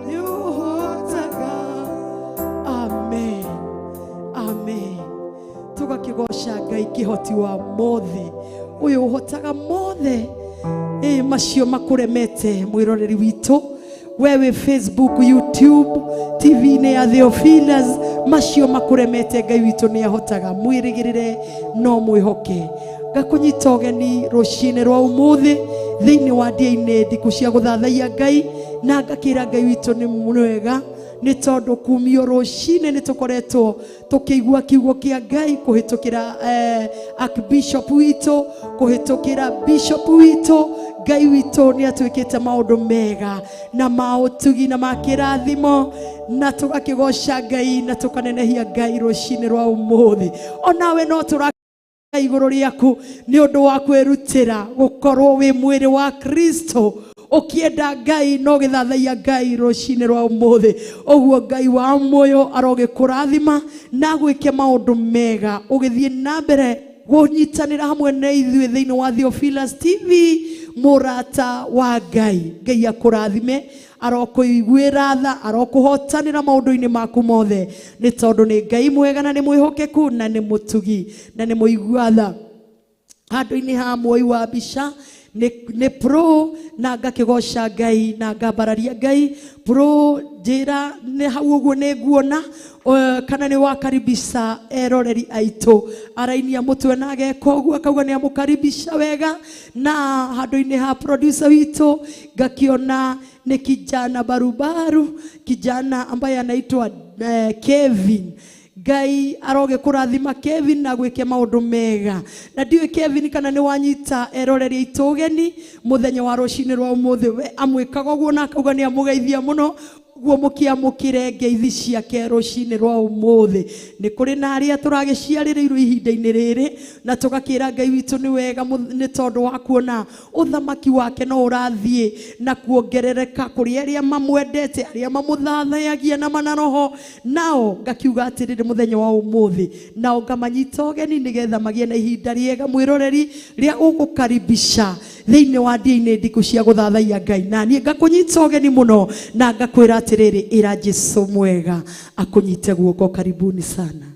nĩũhotaga. Amen. Amen. Tũgakĩgoca Ngai kĩhoti wa mothe, ũyũ ũhotaga mothe. Ĩ macio makũremete, mwĩroreri witũ, we wĩ Facebook, YouTube, TV-inĩ ya Theophilus, macio makũremete, Ngai witũ nĩ ahotaga. Mwĩrĩgĩrĩre no mwĩhoke. Ngakũnyita ũgeni rũcinĩ rwa ũmũthĩ thĩinĩ wa ndia-inĩ ndikũ cia gũthathaiya Ngai, na ngakĩra Ngai witũ nĩ mwega, nĩ tondũ kumio rũcinĩ nĩ tũkoretwo tũkĩigua kiugo kĩa Ngai kũhĩtũkĩra archbishop witũ, kũhĩtũkĩra bishop witũ. Ngai witũ nĩ atwĩkĩte maũndũ mega na ma ũtugi na ma kĩrathimo, na tũgakĩgoca Ngai na tũkanenehia Ngai rũcinĩ rwa ũmũthĩ. Onawe no tũra igũrũ rĩaku nĩ ũndũ wa kwĩrutĩra gũkorwo wĩ mwĩrĩ wa Kristo, ũkĩenda Ngai no gĩthathaiya Ngai rũcinĩ rwa ũmũthĩ. Ũguo Ngai wa muoyo arogĩkũrathima na gwĩke maũndũ mega ũgĩthiĩ na mbere gũnyitanĩra hamwe na ithuĩ thĩinĩ wa Theophilus TV. Mũrata wa Ngai, Ngai akũrathime, arokũiguĩra tha, arokũhotanĩra maũndũ-inĩ maku mothe, nĩ tondũ nĩ Ngai mwega na nĩ mwĩhokeku na nĩ mũtugi na nĩ mũigua tha. Handũ-inĩ ha muoi wa mbica nĩ pro, na ngakĩgoca Ngai na ngambararia Ngai. Pro, njĩra nĩ hau ũguo nĩ nguona kana nĩ wakaribisha eroreri aitũ. Arainia mũtwe na ageka ũguo, akauga nĩ amũkaribisha wega. Na handũ-inĩ ha producer witũ ngakiona nĩ kijana barubaru, kijana ambaye anaitwa Kevin. Ngai arogĩkũrathima Kevin na gwĩke maũndũ mega. Na ndiũĩ Kevin kana nĩ wanyita eroreri aitũ ũgeni mũthenya wa rũcinĩ rwa ũmũthĩ. We amwĩkaga ũguo na akauga nĩ amũgeithia mũno. Ũguo mũkĩamũkĩre ngeithi ciake rũcinĩ rwa ũmũthĩ. Nĩ kũrĩ na arĩa tũragĩciarĩrĩirwo ihinda-inĩ rĩrĩ, na tũgakĩra Ngai witũ nĩ wega, nĩ tondũ wa kuona ũthamaki wake no ũrathiĩ na kuongerereka kũrĩ arĩa mamwendete, arĩa mamũthathayagia na mana roho. Nao ngakiuga atĩrĩrĩ, mũthenya wa ũmũthĩ nao ngamanyita ũgeni nĩgetha magĩe na ihinda rĩega, mwĩroreri, rĩa gũgũkaribisha thĩinĩ wa ndia-inĩ ndikũ cia gũthathaiya Ngai. Na niĩ ngakũnyita ũgeni mũno na ngakwĩra atĩrĩrĩ, ĩra Jesu mwega akũnyite guoko. Karibuni sana.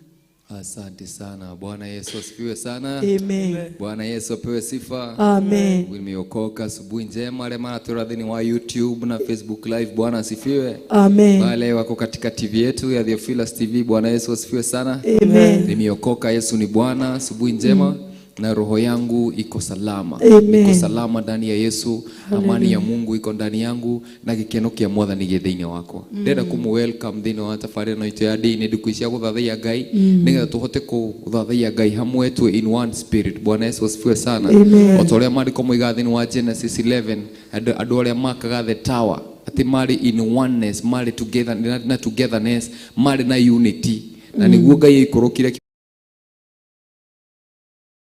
Asante sana. Bwana Yesu asifiwe sana. Amen. Bwana Yesu apewe sifa. Amen. Nimeokoka. Asubuhi njema wale maana thĩinĩ wa YouTube na Facebook Live. Bwana asifiwe. Amen. Wale wako katika TV yetu ya Theophilus TV. Bwana Yesu asifiwe sana. Amen. Nimeokoka, Yesu ni Bwana. Asubuhi njema na roho yangu iko salama. Amen. Iko salama ndani ya Yesu. Amani ya Mungu iko ndani yangu na gĩkeno kĩa Mwathani gĩ thĩinĩ wakwa. Ndĩrenda kũmũ welcome thĩinĩ wa tabarĩra ĩno itũ ya ndini ndukũ cia gũthathaiya Ngai, nĩgetha tũhote kũthathaiya Ngai hamwe twĩ in one spirit. Bwana Yesu asifiwe sana. Amen. O ta ũrĩa maandĩko moigaga thĩinĩ wa Genesis 11, andũ arĩa makaga the tower atĩ marĩ in oneness, marĩ together na togetherness, marĩ na unity, na nĩguo Ngai aikũrũkire.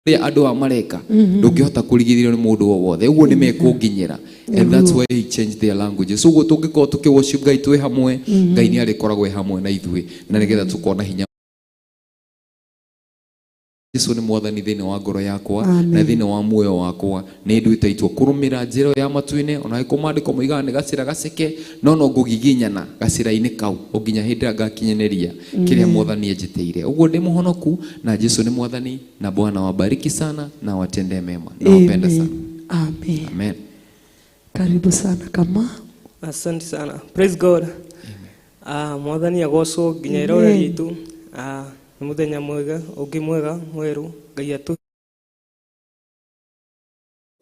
Ũrĩa andũ aya mareka ndũngĩhota kũrigithĩrio nĩ mũndũ o wothe, ũguo nĩ mekũnginyĩra. And that's why he changed their language. So ũguo tũngĩkorwo tũkĩ worship Ngai twĩ hamwe, Ngai nĩ arĩkoragwo e hamwe na ithuĩ, na nĩgetha tũkona hinya. Jesu nĩ mwathani thĩinĩ wa ngoro yakwa na thĩinĩ wa muoyo wakwa. Nĩ nduĩte itua kũrũmĩra njĩra ĩyo ya matu-inĩ, ona angĩkorwo maandĩko moigaga nĩ gacĩra gaceke, no ngũgiginyana gacĩra-inĩ kau o nginya hĩndĩ ĩrĩa ngakinyanĩria kĩrĩa mwathani anjĩtĩire. Ũguo ndĩ mũhonoku na Jesu nĩ mwathani, na Bwana wabariki sana na watendee mema. Nawapenda sana. Amen. Amen. Karibu sana kama. Asante sana. Praise God. Mwathani agocwo nginya irore ritu. Nĩ mũthenya mwega, ũngĩ mwega mwerũ, Ngai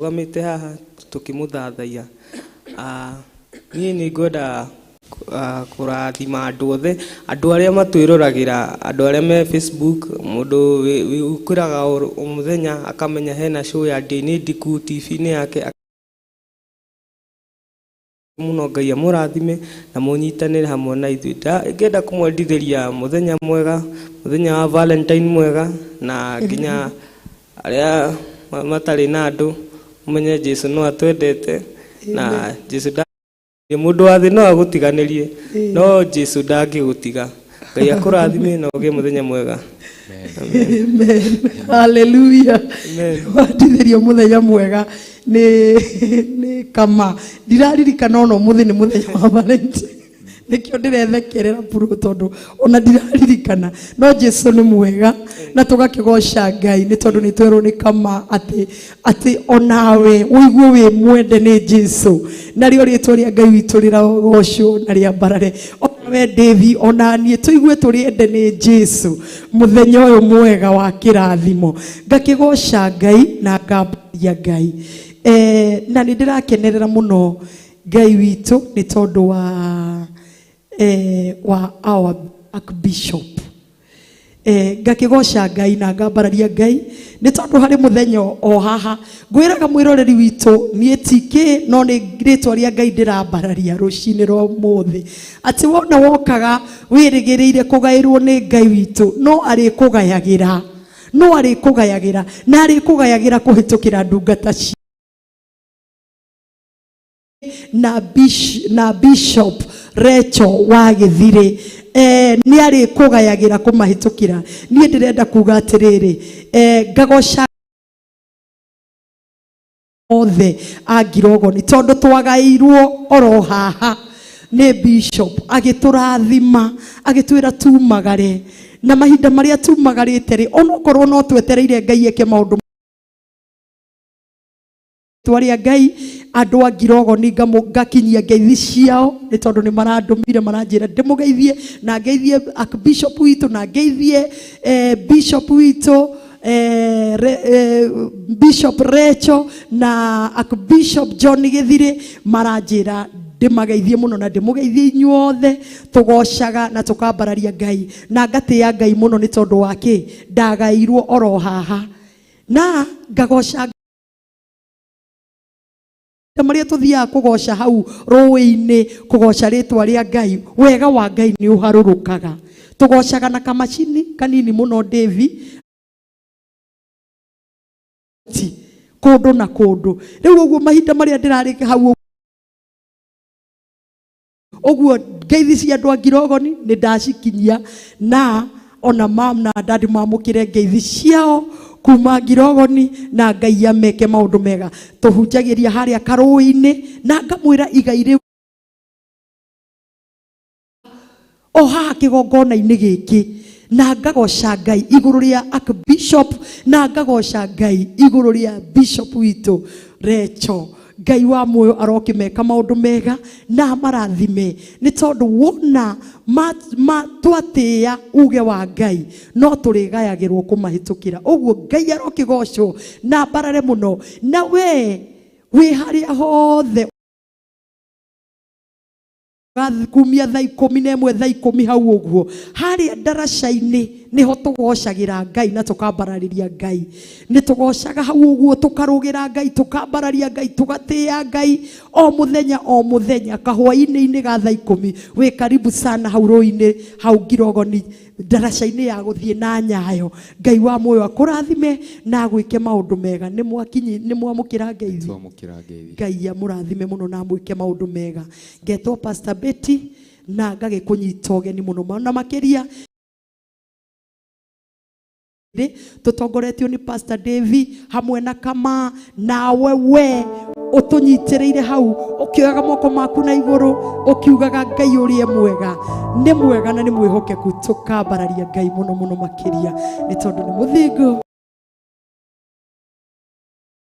atũgamĩte haha tũkĩmũthathaia. Niĩ nĩ ngwenda kũrathima andũ othe, andũ arĩa matwĩroragĩra, andũ arĩa me Facebook, mũndũ ũkĩraga o mũthenya akamenya hena show ya Ndĩ Ndiku TV-inĩ yake. Mũno Ngai amũrathime na mũnyitanĩre hamwe na ithuĩ. Ngenda kũmwendithĩria mũthenya mwega, mũthenya wa Valentine mwega, na nginya arĩa matarĩ na andũ mũmenye Jesu no atwendete, na Jesu mũndũ wa thĩ no agũtiganĩrie, no Jesu ndangĩgũtiga. Ngai akũrathime na ũgĩe mũthenya mwega. Amen. Hallelujah. Wandithĩrio mũthenya mwega nĩ kama ndiraririkana ona ũmũthĩ nĩ mũthenya wa Valentine, nĩkĩo ndĩrethekerera buru tondũ ona ndiraririkana, no Jesu nĩ mwega na tũgakĩgoca Ngai nĩ tondũ nĩ twerwo nĩ kama atĩ onawe ũigue wĩ mwende nĩ Jesu, narĩo rĩtwa rĩa Ngai witũ rĩragocwo na rĩambarare. Onawe Davi, ona niĩ tũigue tũrĩ ende nĩ Jesu mũthenya ũyũ mwega wa kĩrathimo. Ngakĩgoca Ngai na ngambararia Ngai, na nĩ ndĩrakenerera mũno Ngai witũ nĩ tondũ wa our archbishop. Ngakĩgoca Ngai na ngambararia Ngai nĩ tondũ harĩ mũthenya o haha ngwĩraga mwĩroreri witũ niĩ ti kĩ, no nĩ rĩtwa rĩa Ngai ndĩrambararia rũcinĩ rwa ũmũthĩ, atĩ wona wokaga wĩrĩgĩrĩire kũgaĩrwo nĩ Ngai witũ, no arĩkũgayagĩra, no arĩkũgayagĩra na arĩkũgayagĩra kũhĩtũkĩra ndungata na Bishop Recho wa Gĩthirĩ. Nĩ arĩkũgayagĩra kũmahĩtũkĩra. Niĩ ndĩrenda kuga atĩrĩrĩ, ngagoca othe a Ngirogoni tondũ twagaĩirwo oro haha nĩ Bishop, agĩtũrathima agĩtwĩra tumagare, na mahinda marĩa tumagarĩte rĩ, onokorwo no twetereire Ngai eke maũndũ rĩtwa rĩa Ngai, andũ a Ngirogoni ngakinyia ngeithi ciao nĩ tondũ nĩ marandũmire maranjĩra ndĩmũgeithie, na ngeithie Archbishop witũ, na ngeithie Bishop witũ, Bishop Recho na Archbishop John Gĩthirĩ, maranjĩra ndĩmageithie mũno na ndĩmũgeithie inyuothe. Tũgocaga na tũkambararia Ngai na ngatĩĩa Ngai mũno nĩ tondũ wa kĩ ndagairwo oro haha, na ngagoca marĩa tũthiaga kũgoca hau rũĩ-inĩ, kũgoca rĩtwa rĩa Ngai. Wega wa Ngai nĩ ũharũrũkaga. Tũgocaga na kamacini kanini mũno Davi ti kũndũ na kũndũ. Rĩu ũguo mahinda marĩa ndĩrarĩ hau ũguo, ngeithi cia andũ a Ngirogoni nĩ ndacikinyia, na ona mam na dadi mamũkĩre ngeithi ciao kuma Ngirogoni, na Ngai ameke maũndũ mega. Tũhunjagĩria harĩa karũĩ-inĩ, na ngamwĩra igai rĩu o haha kĩgongona-inĩ gĩkĩ, na ngagoca Ngai igũrũ rĩa Archbishop, na ngagoca Ngai igũrũ rĩa Bishop witũ Recho. Ngai wa muoyo arokĩmeka maũndũ mega na amarathime, nĩ tondũ wona twatĩĩa uge wa Ngai no tũrĩgayagĩrwo kũmahĩtũkĩra. Ũguo Ngai arokĩgocwo na mbarare mũno, na we wĩ harĩa hothe kumia thaa 11 thaa 10 hau ũguo harĩa ndaraca-inĩ. Niho tũgocagĩra Ngai na tũkambararia Ngai. Nĩ tũgocaga hau ũguo tũkarũgĩra Ngai, tũkambararia Ngai, tũgatĩĩa Ngai o mũthenya o mũthenya kahwainĩ-inĩ ga thaa 10. Wĩ karibu sana hau rũĩ-inĩ hau Ngirogoni ndaraca-inĩ ya gũthiĩ na Nyayo. Ngai wa muoyo akũrathime na agwĩke maũndũ mega. Nĩ mwakinyi, nĩ mwamũkĩra ngeithi? Twamũkĩra ngeithi. Ngai amũrathime mũno na amwĩke maũndũ mega. Ngetwo Pastor Betty na ngagĩkũnyita ũgeni mũno na makĩria tũtongoretio nĩ Pastor Davy hamwe na Kama. Nawe we ũtũnyitĩrĩire hau ũkĩoyaga moko maku na igũrũ ũkiugaga Ngai ũrĩa mwega nĩ mwega na nĩ mwĩhokeku. Tũkambararia Ngai mũno mũno makĩria nĩ tondũ nĩ mũthingu.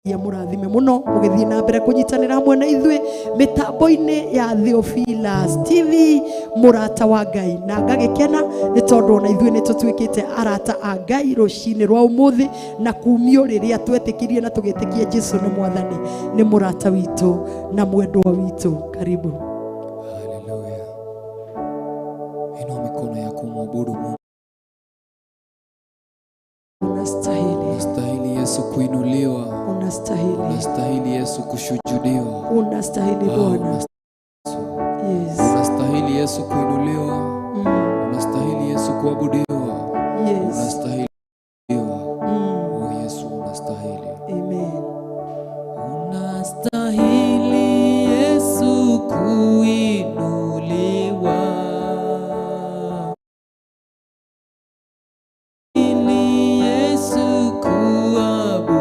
Ya mũrathime mũno mũgĩthiĩ na mbere kũnyitanĩra hamwe na ithuĩ mĩtambo-inĩ ya Theophilus TV, mũrata wa Ngai. Na ngagĩkena nĩ tondũ ona ithuĩ nĩ tũtuĩkĩte arata a Ngai rũcinĩ rwa ũmũthĩ na kumio rĩrĩa twetĩkirie na tũgĩtĩkia Jesu nĩ Mwathani, nĩ mũrata witũ na mwendwa witũ. Karibu. Haleluya. Inua mikono yako muabudu Mungu. Unastahili. Unastahili Yesu kuinuliwa. Unastahili. Unastahili Yesu kushujudiwa. Unastahili Bwana. Yes. Unastahili Yesu kuinuliwa. Unastahili Yesu kuabudiwa. Yes. Unastahili. Oh Yesu unastahili. Amen. Unastahili Yesu kuinuliwa. Ili Yesu kuabudiwa.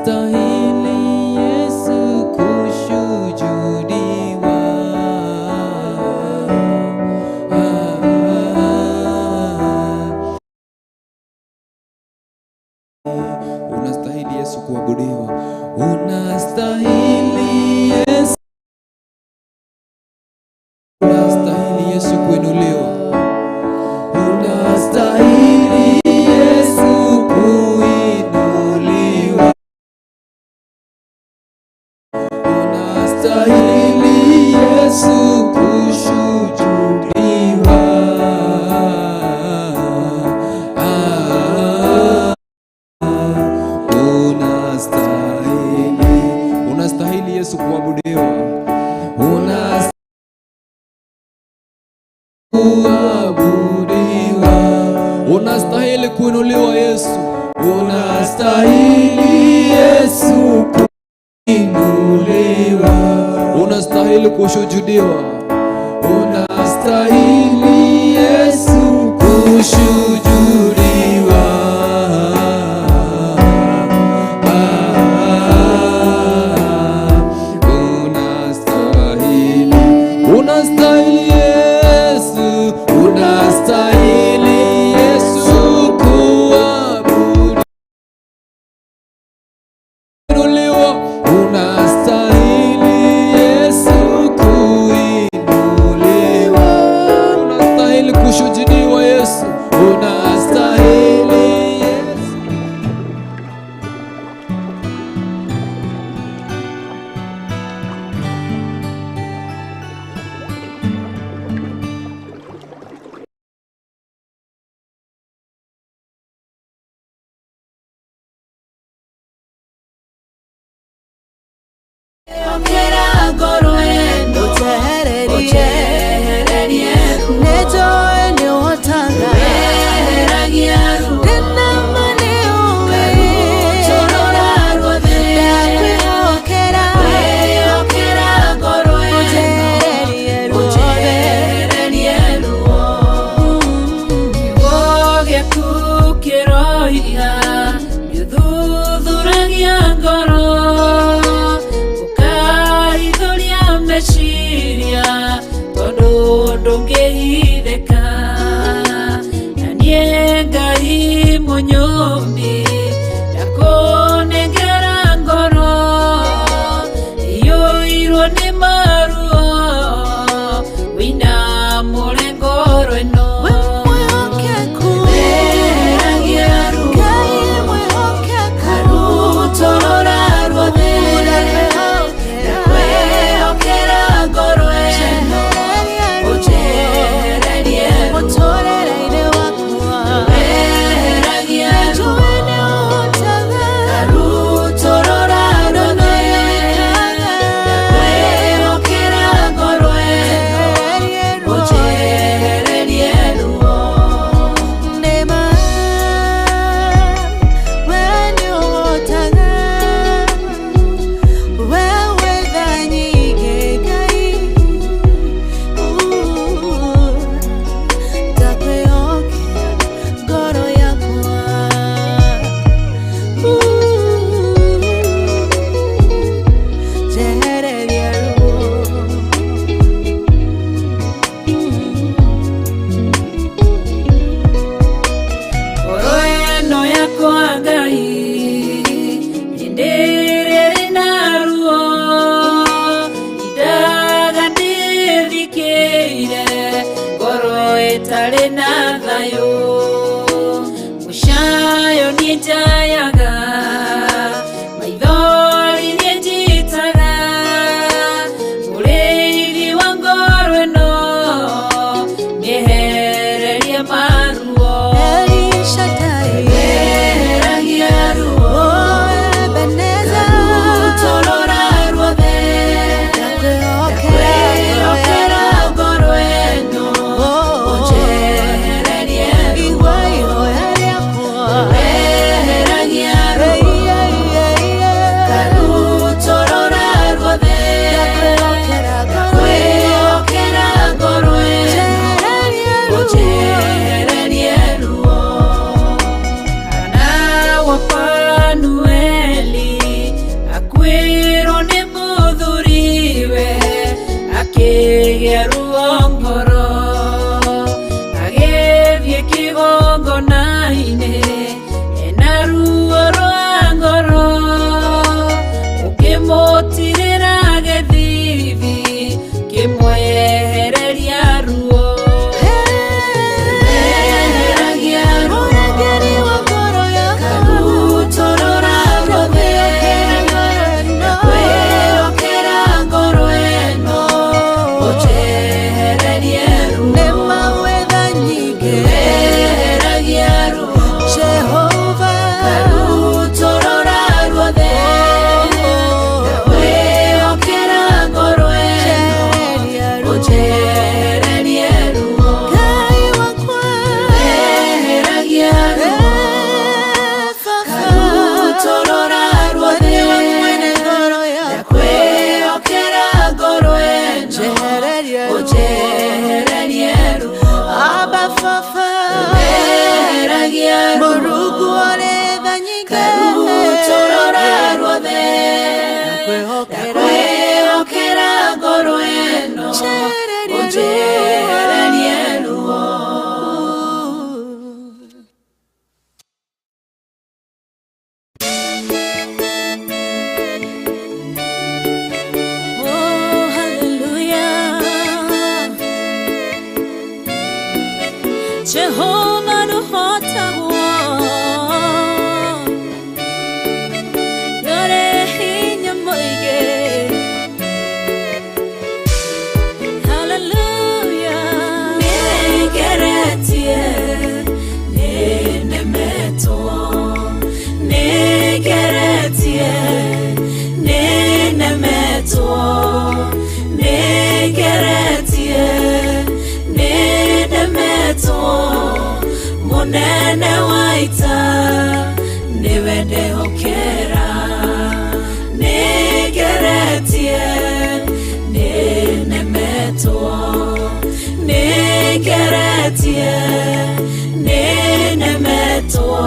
Unastahili Yesu kushujudiwa. Unastahili Yesu kuabudiwa. Unastahili Yesu. Unastahili Yesu kuinuliwa. Unastahili Yesu kuinuliwa. Unastahili Yesu kushujudiwa. Unastahili. Unastahili Yesu kuabudiwa. Unastahili kuabudiwa. Unastahili kuinuliwa Yesu. Unastahili Yesu kuinuliwa. Unastahili kushujudiwa. Unastahili Yesu kushujudiwa. Unastahili. Unastahili Yesu. Unastahili Yesu kuabudiwa. Unastahili Yesu kuinuliwa. Unastahili kushujudiwa Yesu. Unastahili Yesu. Okera ngoro ĩno, ũnjehererie ruo. Nĩnjũĩ nĩũhotaga. Weheragia ruo. Ndĩna ma nĩũĩ. Ngarutũrũra ruothe. Ndakwĩhokera. Ndakwĩhokera ngoro ĩno, ũnjehererie ruothe. Ũnjehererie ruo. Kiugo gĩaku kĩroiga, nĩũthuthuragia ngoro, ũkaithũria meciria, tondũ ndũngĩhithĩka. Na niĩ Ngai mũnyũmbi, ndakũnengera ngoro, iyũirwo nĩ maruo, wĩinamũre ngoro ĩno. We mwĩhokeku. Weheragia ruo. Ngai mwĩhokeku. Ngarutũrũra ruothe. Ndakwĩhokera ngoro ĩno, Itarĩ na thayũ mũcayo niĩ njayaga maithori niĩ njitaga mũrĩithi wa ngoro ĩno mĩehererie maruo weheragia ruo ngarutũrũra ruothe ndakwĩhokera ngoro ĩno ũnjehererie ruo weheragia ruo ngarutũrũra ruothe ndakwĩhokera ngoro ĩno ũnjehererie ruo. Hana wa Fanueli akuĩrwo nĩ mũthuriwe akĩgĩa ruo ngoro agĩthiĩ kĩgongona-inĩ ena ruo rwa ngoro ũkĩmũtirĩra gĩthithi kĩmwehereria ruo weheragia ruo ngarutũrũra ruothe ndakwĩhokera ngoro ĩno ũnjehererie ruo weheragia ruo ngarutũrũra ruothe ndakwĩhokera ngoro ĩno ũnjehererie ruo weheragia ruo ngarutũrũra ruothe ndakwĩhokera ngoro ĩno ũnjehererie ruo weheragia ruo ngarutũrũra ruothe ndakwĩhokera ngoro ĩno ũnjehererie ruo. Oh, hallelujah. Jehovah nũhotagwo. Nĩũrĩ hinya mũingĩ. Hallelujah. Nĩngeretie, nĩnemetwo. Nĩngeretie, nĩnemetwo. Nĩngeretie, nĩnemetwo. Mũnene wa ita nĩwe ndehokera. Nĩngeretie, nĩnemetwo. Nĩngeretie, nĩnemetwo.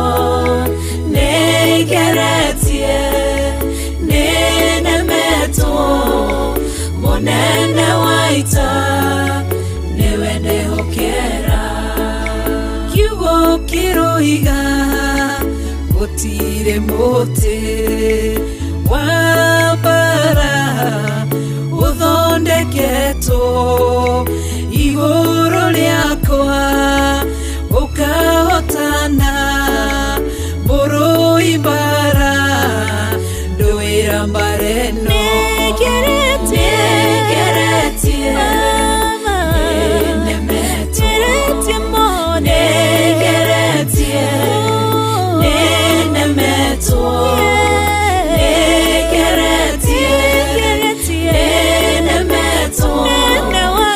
Nĩngeretie, nĩnemetwo. Mũnene wa ita nĩwe ndehokera. Kiugo kĩroiga gũtirĩ mũtĩ wa mbara ũthondeketwo igũrũ rĩakwa ũkahotana mbũrũi mbara ndũĩra mbara ĩno. Nĩngeretie, Nĩngeretie, Baba. nĩnemetwo. Ngeretie mũno. Nĩngeretie, nĩnemetwo. Nĩngeretie, Ngeretie. nĩnemetwo. Nene wa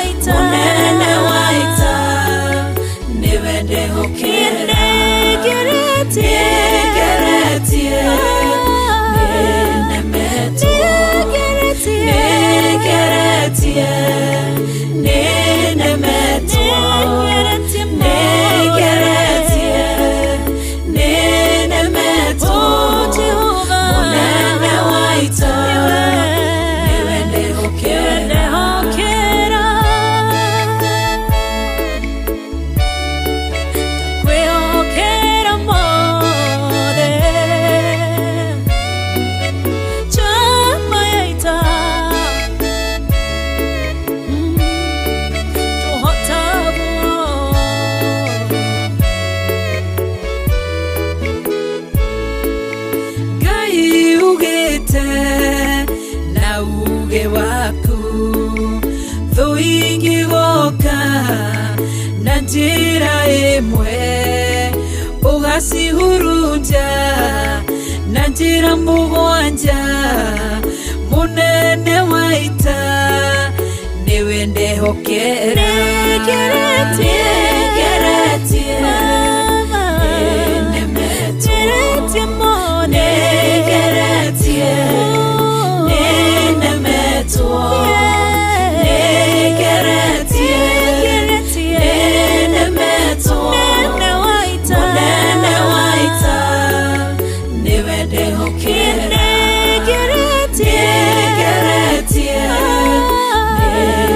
Njĩra ĩmwe ũgacihurunja na njĩra mũgwanja mũnene wa ita nĩwe ndehokera. Nĩngeretie, nĩnemetwo, nĩngeretie, nĩnemetwo, nĩngeretie, nĩnemetwo, mũnene wa ita nĩwe ndehokera. Nĩngeretie,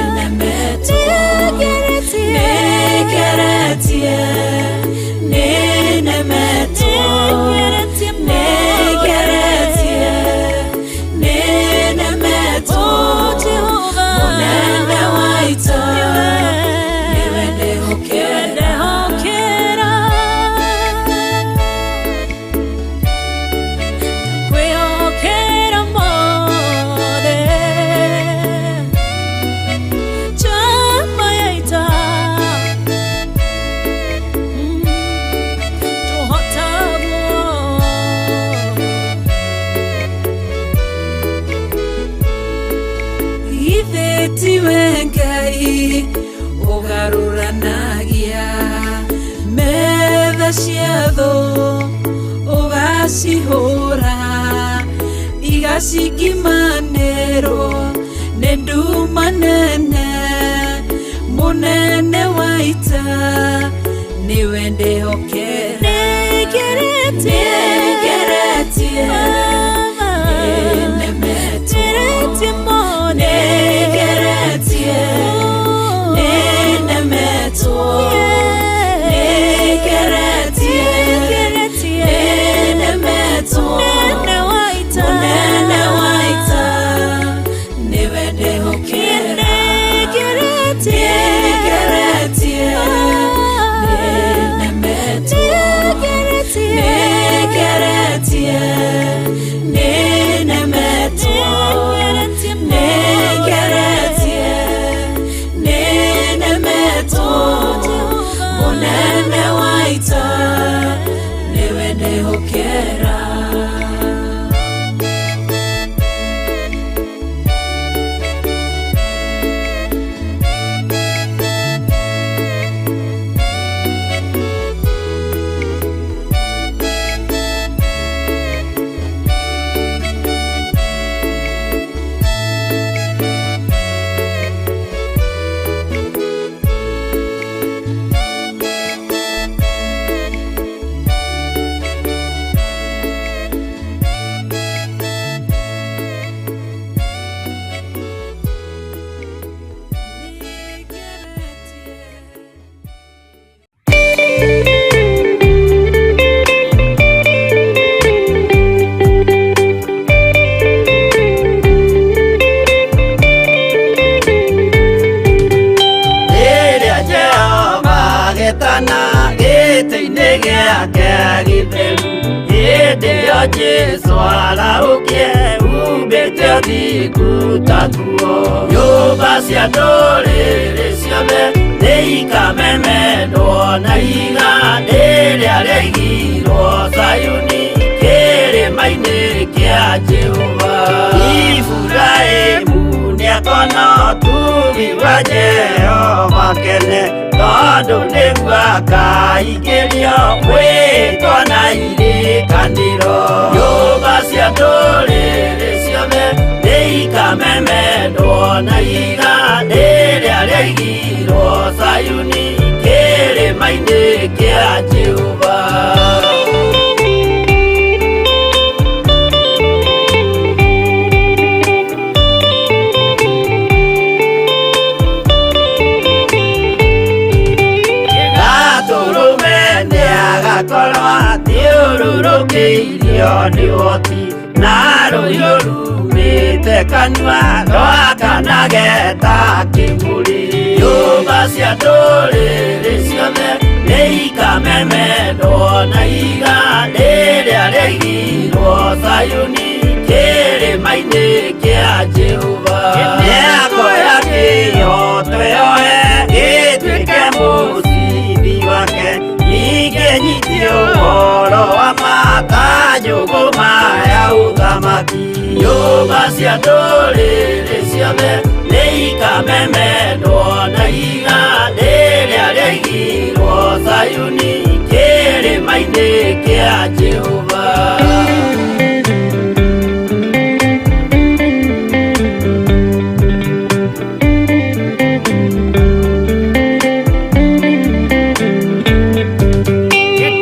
nĩnemetwo, nĩngeretie, nĩnemetwo, nĩngeretie, nĩnemetwo, mũnene wa ita nĩwe ndehokera. Kwĩhokera mothe chama ya ita tũhotagwo ithe tiwe Ngai ũgarũranagia metha cia thũ ũgacihũra igacingimanĩrwo nĩ nduma nene mũnene wa ita nĩwe ndehokera. Nĩngeretie, nĩnemetwo, nĩngeretie, nĩnemetwo, nĩngeretie, nĩnemetwo, mũnene wa ita nĩwe ndehokera. Nĩngeretie, nĩnemetwo, nĩngeretie, nĩnemetwo, nĩngeretie, nĩnemetwo, mũnene wa ita nĩwe ndehokera. Rĩrĩa Jehova agetana gĩtĩ-inĩ gĩake gĩtheru, hĩndĩ ĩyo Jesũ arahũkie umbĩte ũthingu ta nguo. Nyũmba cia ndũrĩrĩ ciothe nĩikamemendwo na ihiga rĩrĩa rĩaigirwo Zayuni kĩrĩma-inĩ kĩa Jehova. Iburahĩmu nĩakona ũtugi wa Jehova kene, tondũ nĩguo akaingĩrio mwĩtwa na irĩkanĩro. Nyũmba cia ndũrĩrĩ ciothe nĩikamemendwo na ihiga rĩrĩa rĩaigirwo Zayuni kĩrĩma-inĩ kĩa Jehova. Gatũrũme nĩagakorwo athiũrũrũkĩirio nĩ ũhoti, na rũhiũ rumĩte kanua rwakanage ta kĩmũrĩ. Nyũmba cia ndũrĩrĩ ciothe nĩikamemendwo na ihiga rĩrĩa rĩaigirwo Zayuni kĩrĩma-inĩ kĩa Jehova. Mĩako ya kĩhooto yoe ĩtuĩke mũcibi njũgũma ya ũthamaki. Nyũmba cia ndũrĩrĩ ciothe nĩ ikamemendwo na ihiga rĩrĩa rĩaigirwo Zayuni kĩrĩma-inĩ kĩa Jehova.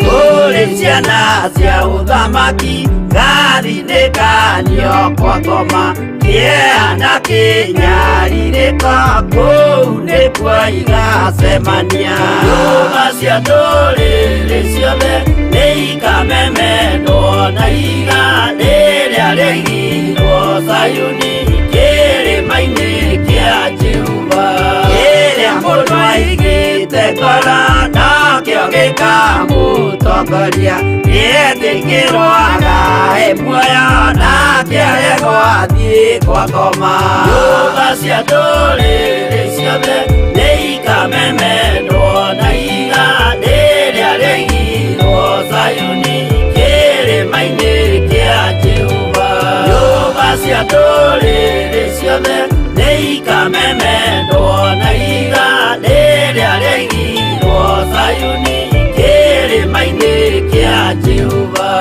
Kũrĩ ciana cia ũthamaki ngathinĩkanio kwa ngoma kĩeha na kĩnyarirĩko kũu nĩkuo igacemania. Nyũmba cia ndũrĩrĩ ciothe nĩ ikamemendwo na ihiga rĩrĩa rĩaigirwo Zayuni kĩrĩma-inĩ kĩa Jehova. Kĩrĩa mũndũ aigĩte ngoro nakĩo gĩkamũtongoria, gĩetĩkĩrwo agae muoyo nake aregwo athiĩ kwa ngoma. Nyũmba cia ndũrĩrĩ ciothe nĩ ikamemendwo na ihiga rĩrĩa rĩaigirwo Zayuni kĩrĩma-inĩ kĩa Jehova. Nyũmba cia ndũrĩrĩ ciothe nĩ ikamemendwo na ihiga rĩrĩa rĩaigirwo Zayuni kĩrĩma-inĩ kĩa Jehova.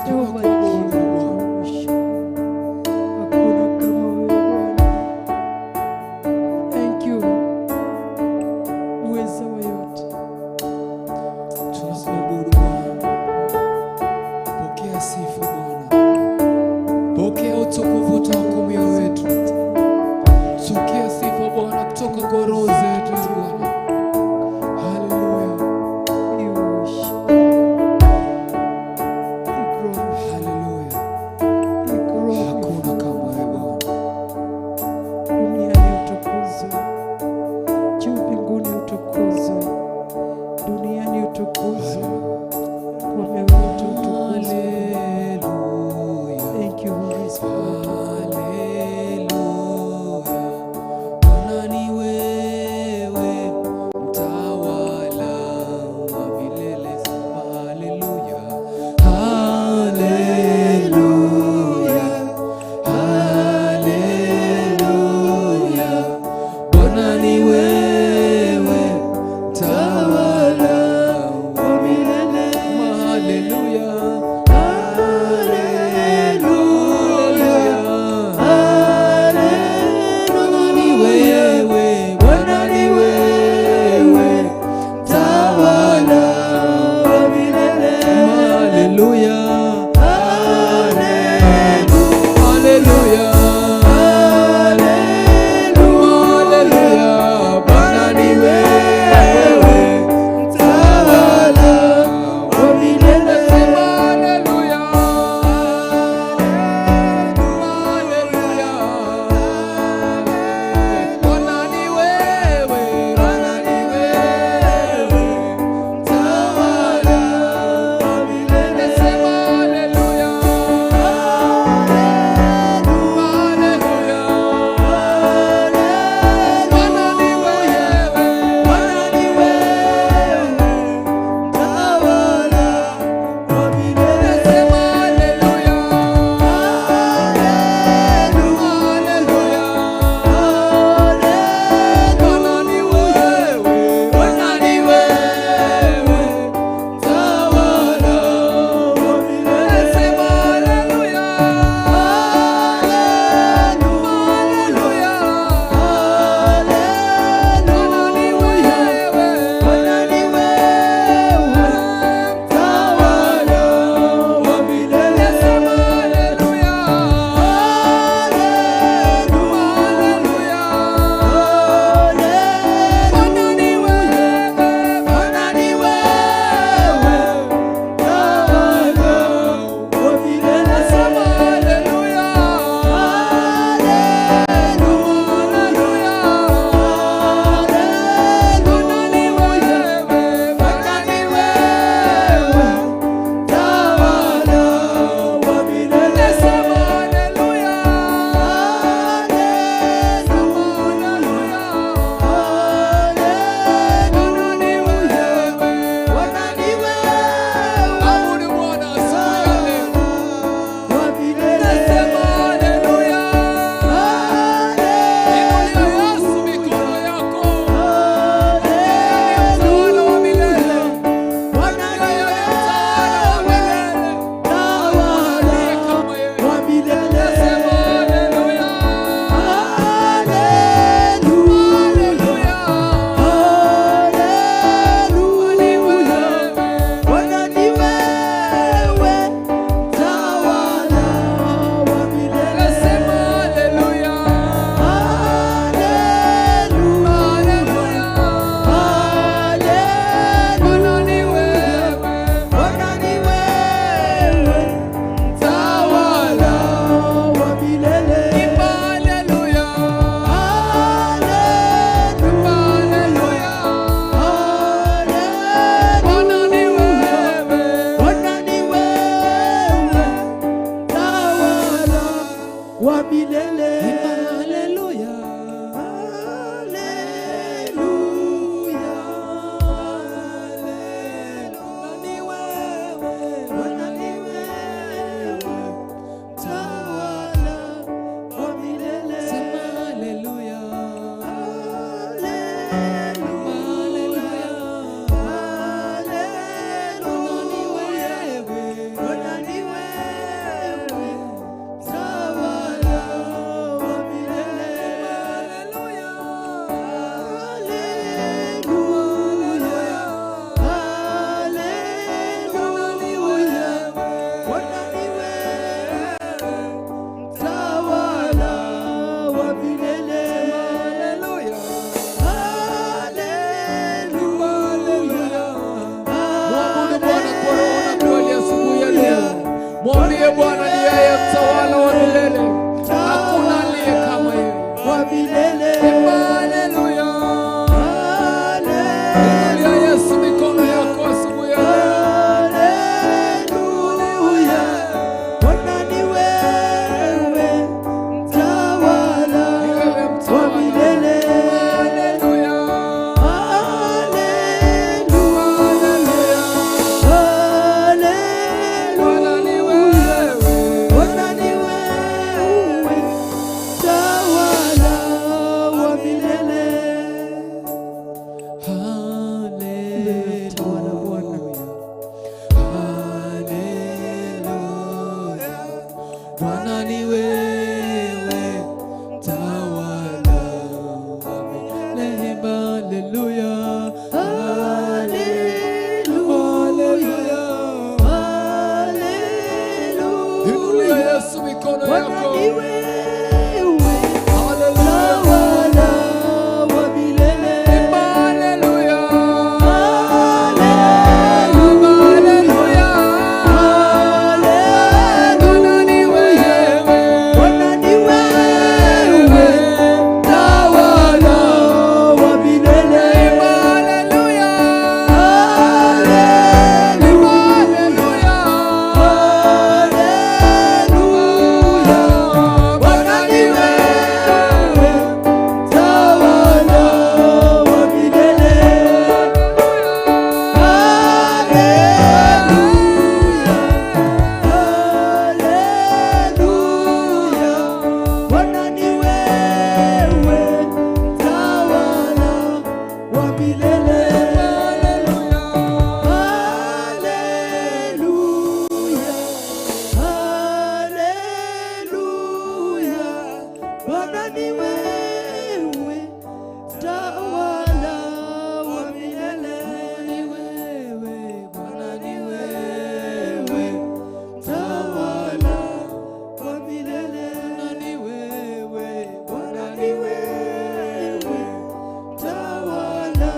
Jehova Tunakuabudu Jireh, Bwana. hakuna kama wewe Bwana. Thank you, uweza wa yote. Tunakuabudu Bwana. Pokea sifa Bwana, pokea utukufu toka kwa mioyo yetu. Pokea sifa Bwana kutoka kwa roho zetu Bwana. Haleluya, We worship. We glorify. haleluya. We glorify. Hakuna kama wewe Bwana. Duniani utukuzwe, juu mbinguni utukuzwe, duniani utukuzwe, kwa mioyo yetu utukuzwe. Haleluya, Thank you, Holy Spirit. haleluya. Mwambie Bwana ni yeye mtawala wa milele, hakuna aliye kama yeye. Wa milele. Haleluya. Inulia Yesu mikono yako asubuhi ya leo. Haleluya. Bwana ni wewe, mtawala Ni wewe wa mtawala. milele. Haleluya. Haleluya. Bwana ni Haleluya. wewe. Bwana ni wewe, mtawala wa milele. Mtawala Bwana. Haleluya. Bwana ni wewe, mtawala wa milele. Haleluya. Haleluya. Inulia Yesu mikono Bwana yako. ni wewe, Haleluya. mtawala wa milele. Haleluya. Haleluya. Haleluya. Bwana ni wewe. Bwana ni wewe, mtawala wa milele. Haleluya. Haleluya. Haleluya. Haleluya. Bwana ni wewe, mtawala wa milele. Haleluya. Haleluya. Bwana ni wewe, mtawala wa milele. Haleluya. Haleluya. Bwana ni wewe, mtawala wa milele. Bwana ni wewe, mtawala wa milele. Bwana ni wewe, mtawala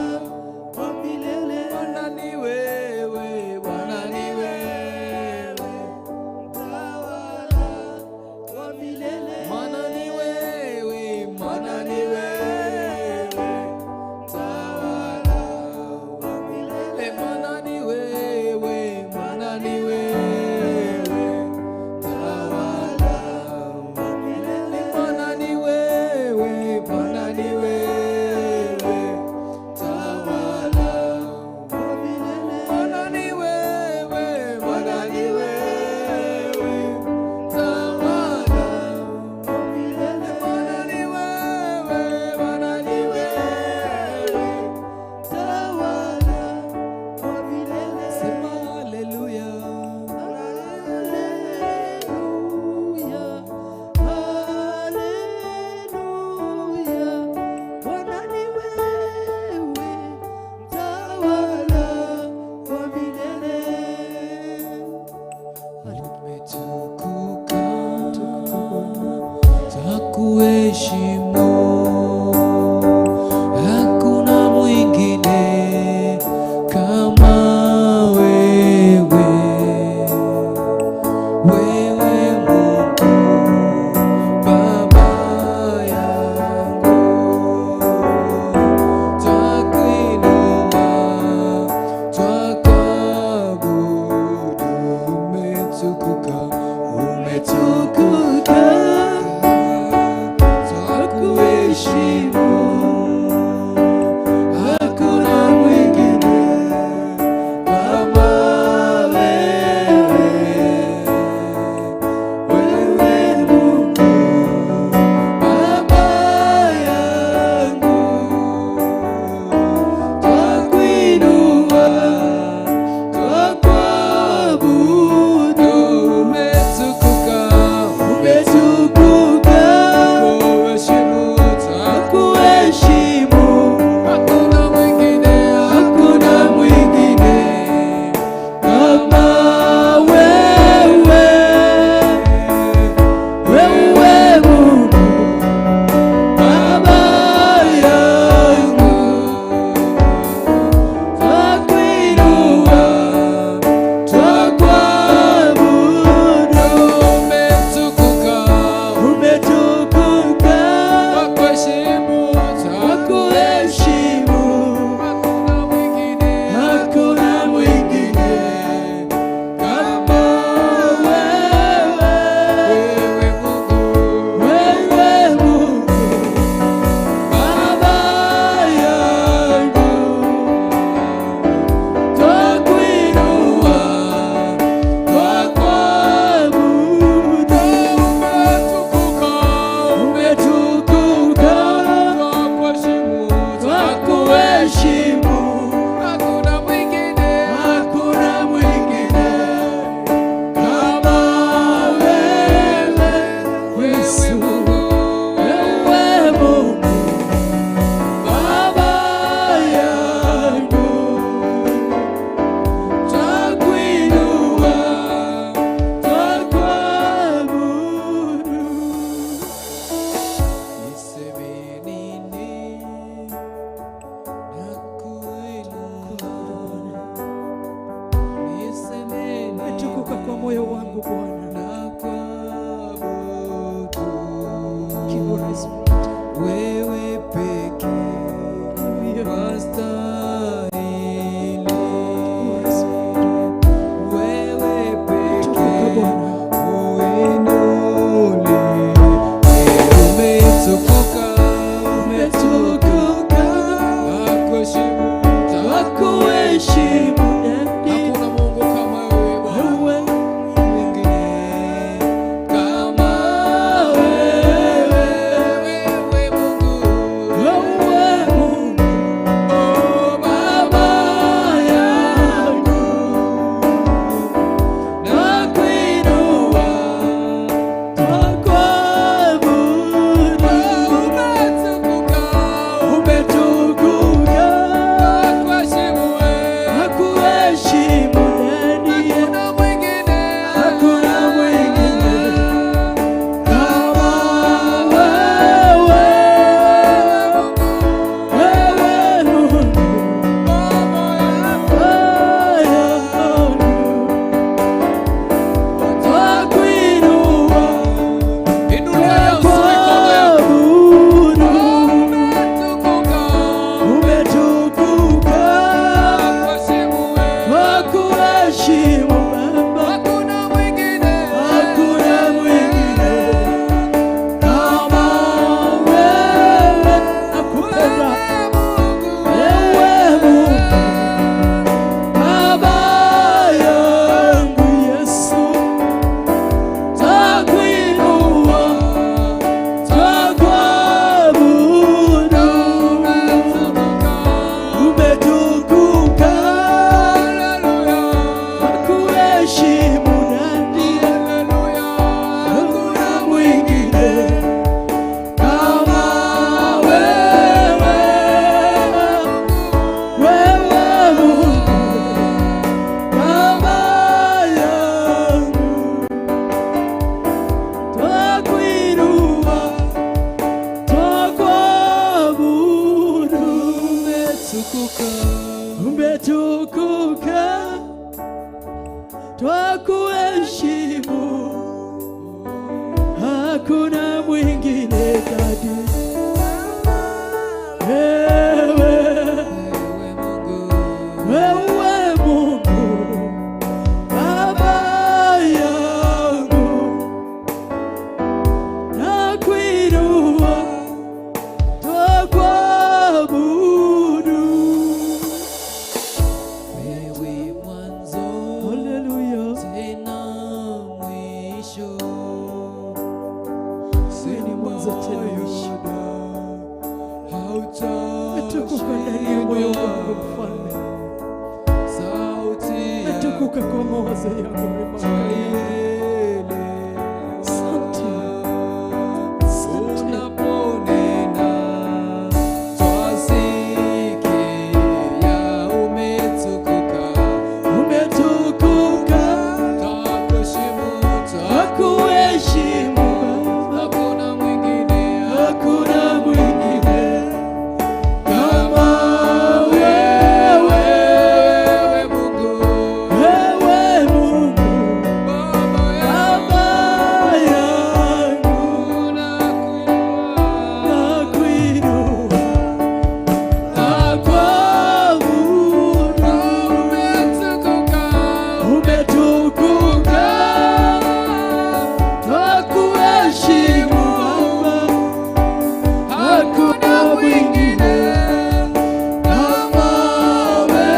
wa milele. Bwana ni wewe, Bwana ni wewe. Mtawala wa milele. Maana ni wewe, maana ni wewe, mtawala wa milele. Maana ni wewe, maana ni wewe, mtawala wa milele. Maana ni wewe, maana ni wewe, mtawala wa milele. Maana ni wewe, maana ni wewe, mtawala wa milele. Maana ni wewe, maana ni wewe, Mtawala wa milele. Sema haleluya. Haleluya, haleluya. Bwana ni wewe, mtawala wa milele. Umetukuka, twakuheshimu, hakuna mwingine kama wewe. Wewe Mungu Baba yangu, twakuinua, twakuabudu, umetukuka, umetukuka, twakuheshimu, hakuna mwingine kama wewe. Wewe Mungu Baba yangu, twakuinua, twakuabudu, umetukuka, umetukuka, twakuheshimu, twakuheshimu. wangu Bwana. Give you respect. Wewe pekee wastahili, wewe Tukuka pekee Bwana. uinuliwe. Umetukuka, umetukuka, nakuheshimu, Twakuheshimu Daddy. Hakuna Mungu kama wewe Bwana. Wewe Mwingine kama wewe, wewe Mungu, wewe Mungu oh Baba yangu, nakuinua, twakuabudu. umetukuka, Umetukuka, nakuheshimu wewe, nakuheshimu Daddy. hakuna mwingine, Hakuna mwingine kama wewe. Wewe Mungu Baba yangu, Baba yangu. Twakuinua, inulia Yesu mikono yako. twakuabudu. Umetukuka, Umetukuka, nakuheshimu wewe. twakuheshimu Baba. Hakuna mwingine, Hakuna mwingine kama wewe. Nakupenda wewe Mungu, wewe Mungu, Baba yangu Yesu, twakuinua, twakuabudu. umetukuka, Umetukuka, haleluya, twakuheshimu Daddy. haleluya. Hakuna mwingine kama wewe. Wewe Mungu, Baba yangu, twakuinua, twakuabudu. Umetukuka, Umetukuka, twakuheshimu, hakuna mwingine Daddy. Wewe, wewe Mungu, wewe Mungu, Baba yangu, nakuinua, twakuabudu. wewe mwanzo Haleluya. tena mwisho, Wewe ni mwanzo tena mwisho. Umetukuka ndani ya moyo wangu Mfalme, Sauti umetukuka kwa mawazo yangu Baba. Asante, asante. Unaponena twasikia, umetukuka, Umetukuka, twakuheshimu, twakuheshimu Baba. hakuna mwingine, Hakuna mwingine kama wewe. wewe Mungu, Wewe Mungu, Baba yangu, Baba yangu, nakuinua, nakuinua, nakuabudu. umetukuka, Umetukuka, twakuheshimu Baba. hakuna mwingine Kama wewe,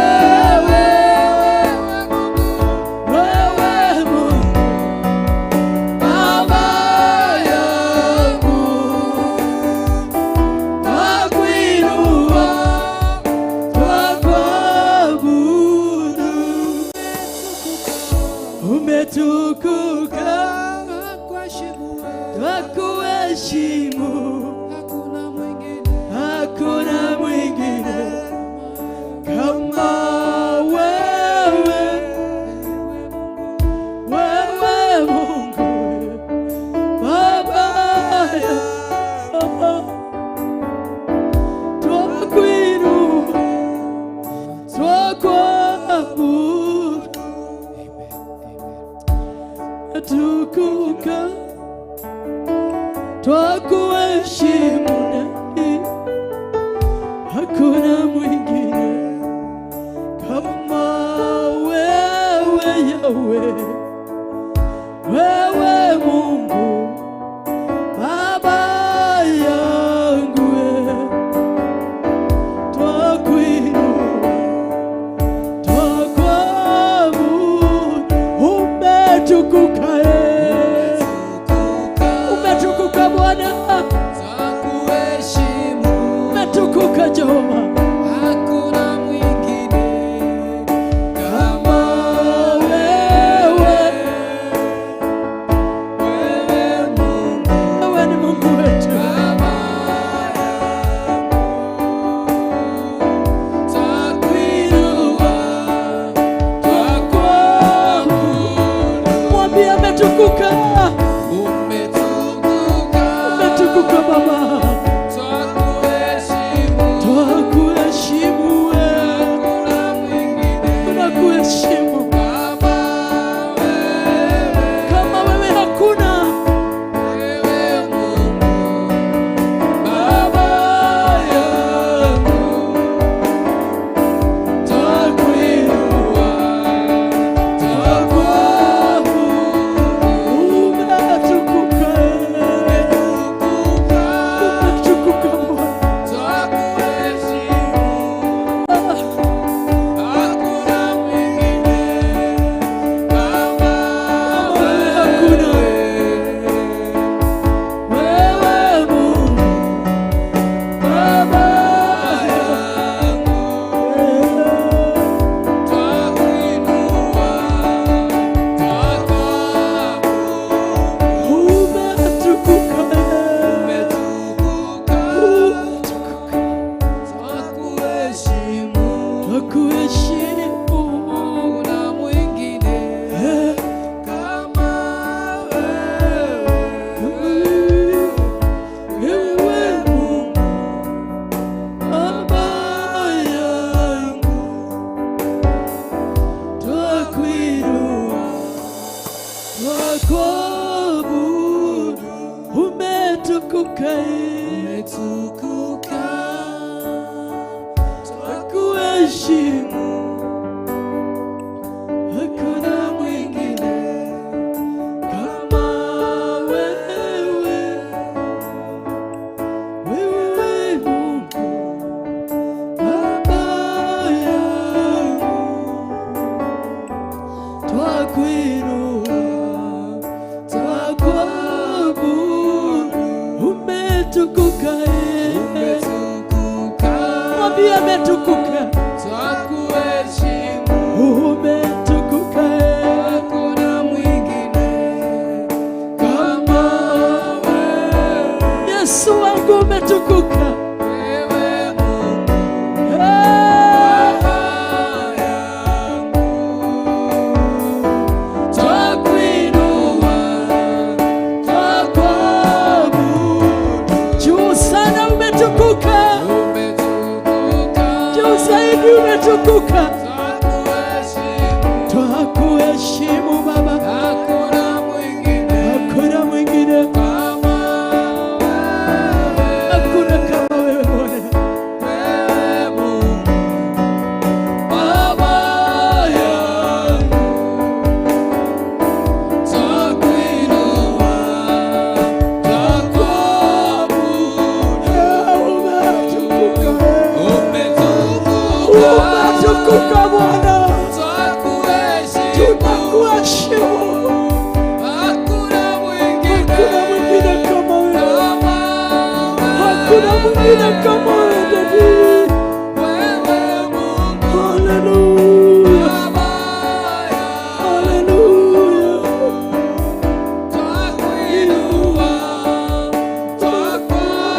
wewe Mungu, Baba yangu, twakuinua, twakuabudu. Umetukuka, twakuheshimu, Hakuna mwingine hakuna mwingine kama wewe. Wewe Mungu, Baba yangu, twakuinua, twakuabudu. Umetukuka, twakuheshimu nani? Hakuna mwingine kama wewe Yahweh, wewe Mungu Baba yangu, twakuinua, twakuabudu. Umetukuka, umetukuka Bwana, umetukuka Jehova, Hakuna mwingine kama wewe. Wewe Mungu Wewe ni Mungu wetu. Baba yangu, twakuinua, twakuabudu. Mwambie ametukuka, Umetukuka, umetukuka Baba, twakuheshimu, twakuheshimu wewe, hakuna mwingine tunakuheshimu kama wewe. kama wewe hakuna. Wewe Mungu Baba yangu, twakuinua, twakuabudu. Umetukuka, umetukuka Bwana. Twakuheshimu, hakuna mwingine kama Wewe hakuna. wewe. Wewe Mungu Baba Yangu, twakuinua, twakuabudu. Umetukuka, Umetukuka, umetukuka, twakuheshimu, twakuheshimu. hakuna mwingine kama wewe. Wewe Mungu Baba yangu, twakuinua, twakuabudu. Umetukuka, Umetukuka, twakuheshimu, hakuna mwingine kama wewe. Wewe Mungu Baba yangu, twakuinua, twakuabudu. Umetukuka, umetukuka, mwambie ametukuka, twakuheshimu, umetukuka, hakuna mwingine kama wewe. Yesu wangu umetukuka. Wewe Mungu Eh, Baba yangu, twakuinua, twakuabudu. Juu sana umetukuka, Umetukuka, juu zaidi umetukuka. twakuheshimu, Twakuheshimu Baba, hakuna mwingine hakuna mwingine, kama wewe. hakuna kama wewe Bwana. Wewe Mungu Baba yangu, twakuinua, twakuabudu. Umetukuka, Umetukuka, umetukuka Bwana, twakuheshimu, tunakuheshimu. hakuna mwingine Hakuna mwingine kama wewe, kama hakuna mwingine kama wewe Daddy. wewe Mungu Haleluya, Baba yangu. haleluya. Twakuinua,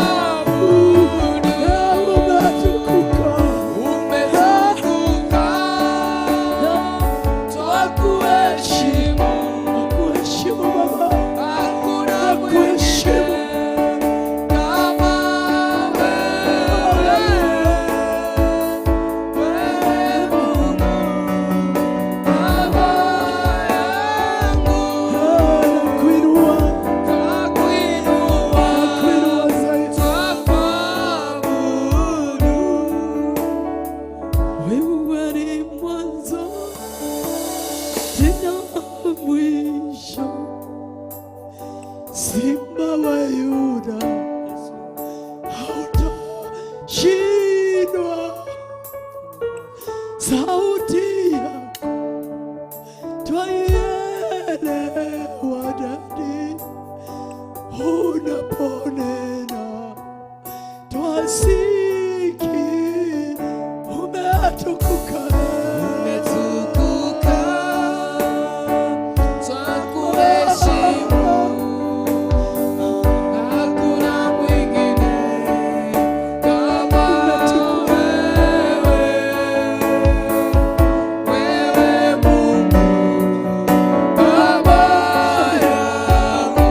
twakuabudu. Umetukuka, Umetukuka, twakuheshimu, nakuheshimu Baba, hakuna Nakuheshimu. mwingine kama wewe. Simba wa Yuda, hautashindwa. Sauti yako twaielewa Daddy, unaponena twasikia. Umetukuka, Umetukuka, twakuheshimu, hakuna mwingine kama wewe. Wewe Mungu Baba yangu,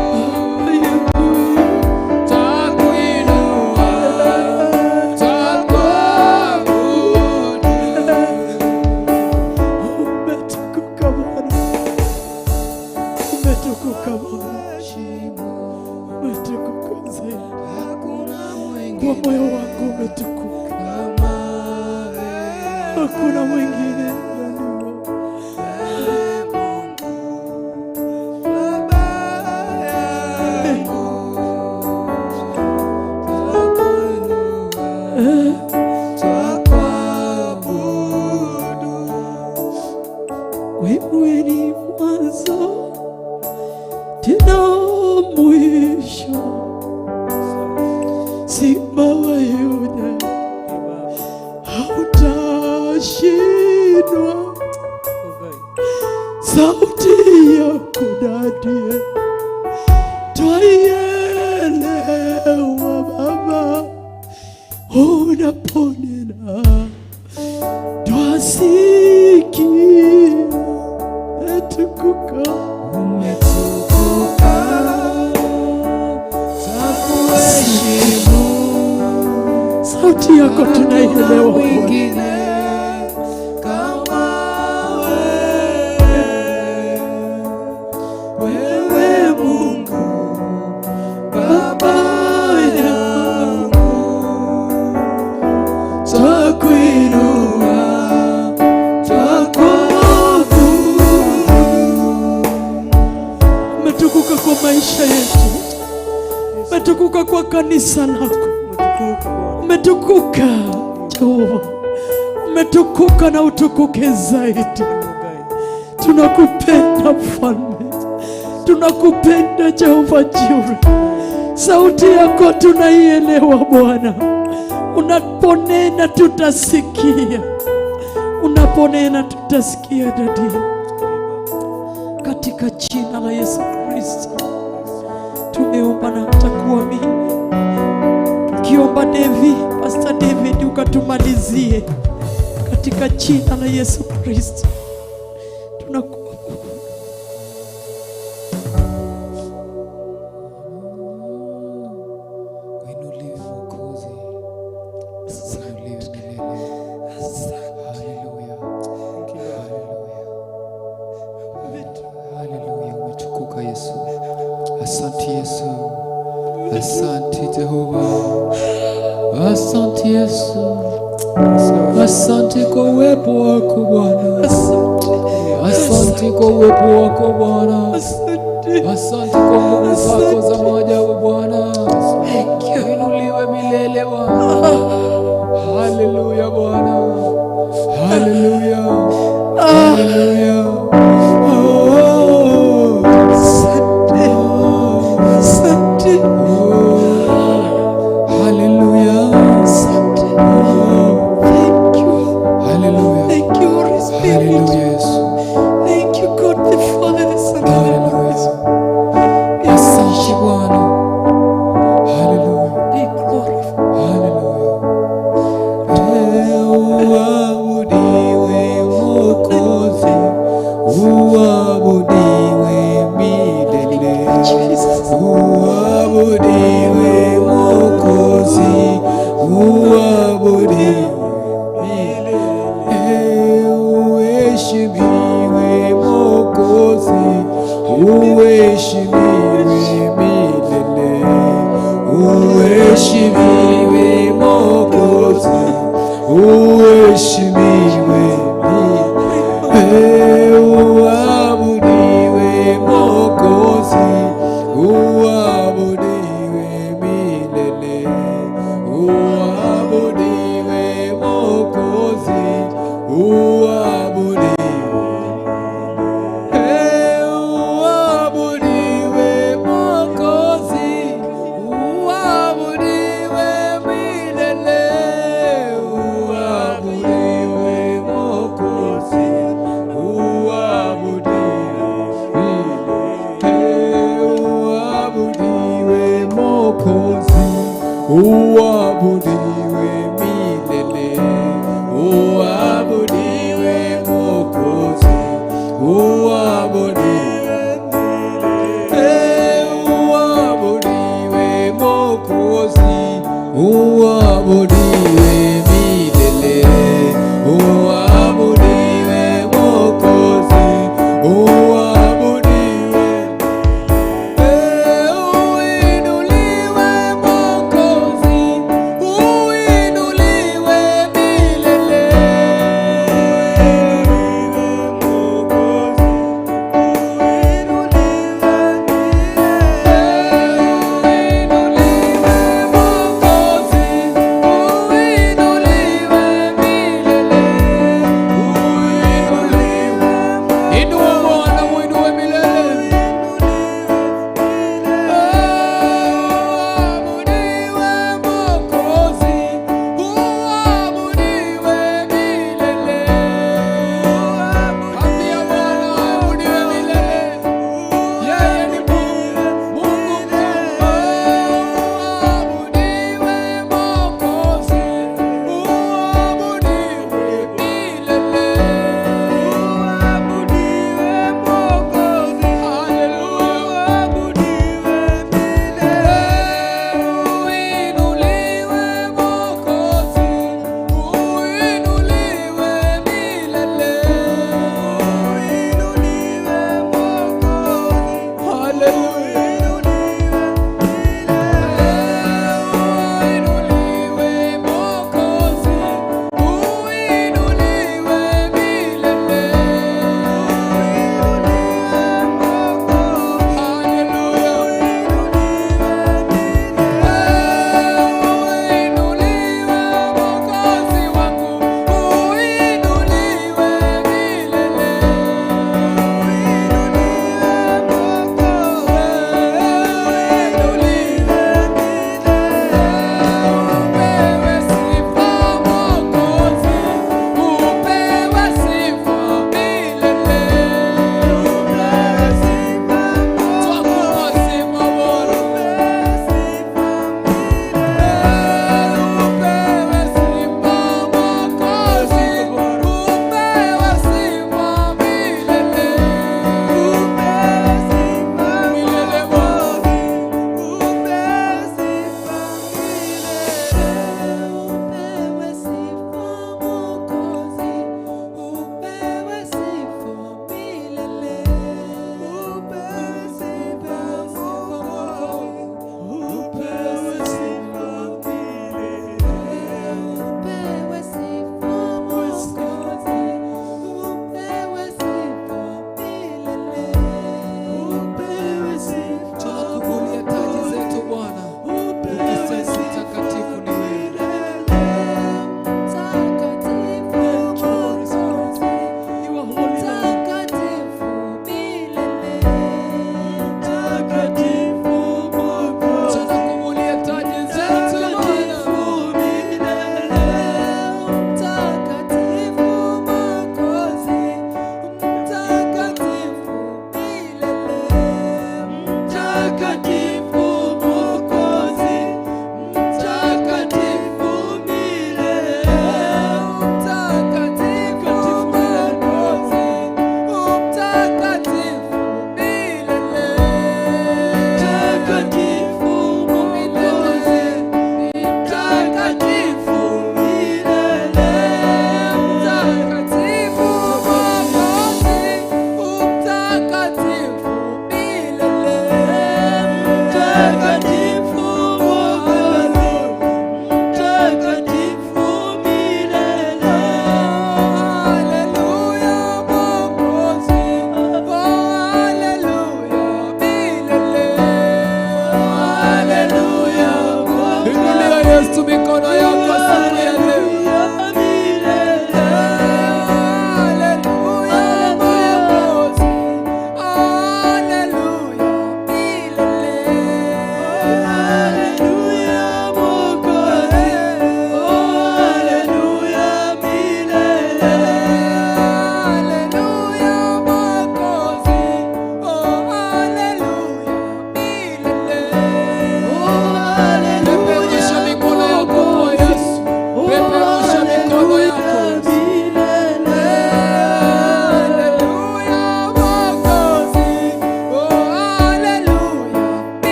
twakuinua, twakuabudu. Umetukuka Bwana, umetukuka Bwana, umetukuka zaidi. Hakuna Kwa mwingine moyo wangu umetukuka, kama wewe. hakuna mwingine. Wewe Mungu Baba yangu, twakuinua, twakuabudu. Wewe ni mwanzo tena mwisho, Simba wa Yuda, hautashindwa. Sauti yako Daddy twaielewa Baba, unaponena twasikia. Umetukuka, Umetukuka, twakuheshimu. Sauti yako tunaielewa Hakuna Bwana. mwingine kama wewe. Wewe Mungu Baba yangu, twakuinua, twakuabudu. Umetukuka kwa maisha yetu, umetukuka kwa kanisa lako, umetukuka Jehova, umetukuka na utukuke zaidi. Tunakupenda Mfalme, tunakupenda Jehova Jireh. Sauti yako tunaielewa Bwana, unaponena tutasikia, unaponena tutasikia Daddy, katika jina la Yesu Kristo tumeomba na tutakuamini, tukiomba David, Pastor David ukatumalizie katika jina la Yesu Kristo tunakuomba. Uinuliwe Mwokozi, uinuliwe milele. Haleluya, haleluya, haleluya. Umetukuka Yesu. Asante Yesu, asante Jehova, asante Yesu, asante kwa uwepo wako Bwana, asante kwa uwepo wako Bwana, Asante. asante kwa nguvu zako za maajabu Bwana. Uinuliwe milele Bwana. Haleluya Bwana, haleluya, haleluya. Oh, Asante. Asante. oh, haleluya. Asante. Oh, Thank you. haleluya. Thank you, Holy Spirit. Haleluya Yesu. Thank you, God the Father, the Son, and the Holy Haleluya. Spirit. Asante Bwana. Haleluya. Be glorified. Haleluya. Uabudiwe Mwokozi, uabudiwe milele. Jesus. Uabudiwe Mwokozi, uabudiwe milele. Uheshimiwe Mwokozi, uheshimiwe milele. Uheshimiwe Mwokozi, uheshimiwe milele. Uabudiwe Mwokozi, uabudiwe Uabudiwe milele, uabudiwe Mwokozi, uabudiwe milele, uabudiwe Mwokozi, uabudiwe milele, uabudiwe Mwokozi, uabudiwe. Uinuliwe Mwokozi, uinuliwe milele. Uinuliwe Mwokozi,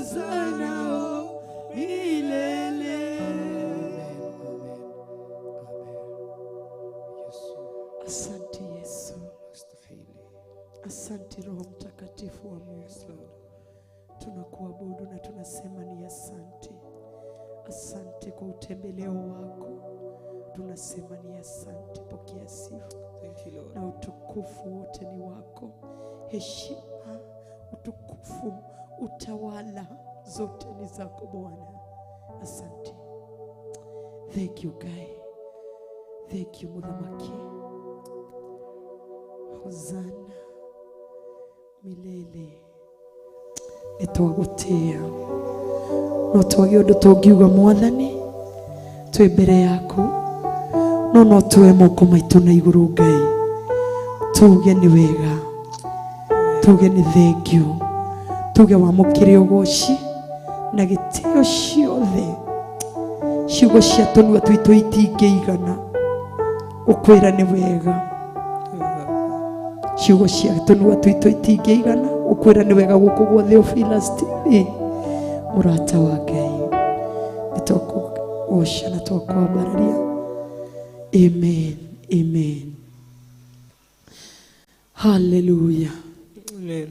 Hosana milele. Asante Yesu, asante Roho Mtakatifu wa Mungu, tunakuabudu na tunasema ni asante. Asante kwa utembeleo wako, tunasema ni asante. Pokea sifa Thank you, Lord. na utukufu wote ni wako, heshima, utukufu, utawala zote ni zako Bwana. Asante. Thank you Guy. Thank you Muthamaki. Hosana milele. Nĩtwagũtĩĩa no twage ũndũ tũngiuga mwathani twĩ mbere yaku no no tuoe moko maitũ na igũrũ Ngai tuge nĩ wega tuge nĩ thengiũ tuge wamũkĩre ũgoci na gĩtĩo ciothe ciugo cia tũnua twitũ itingĩigana gũkwĩra nĩ wega ciugo cia tũnua twitũ itingĩigana gũkwĩra nĩ wega gũkũ gwa Theophilus TV mũrata wa Ngai nĩ twakũgoca na twakwambararia amen amen haleluya Amen.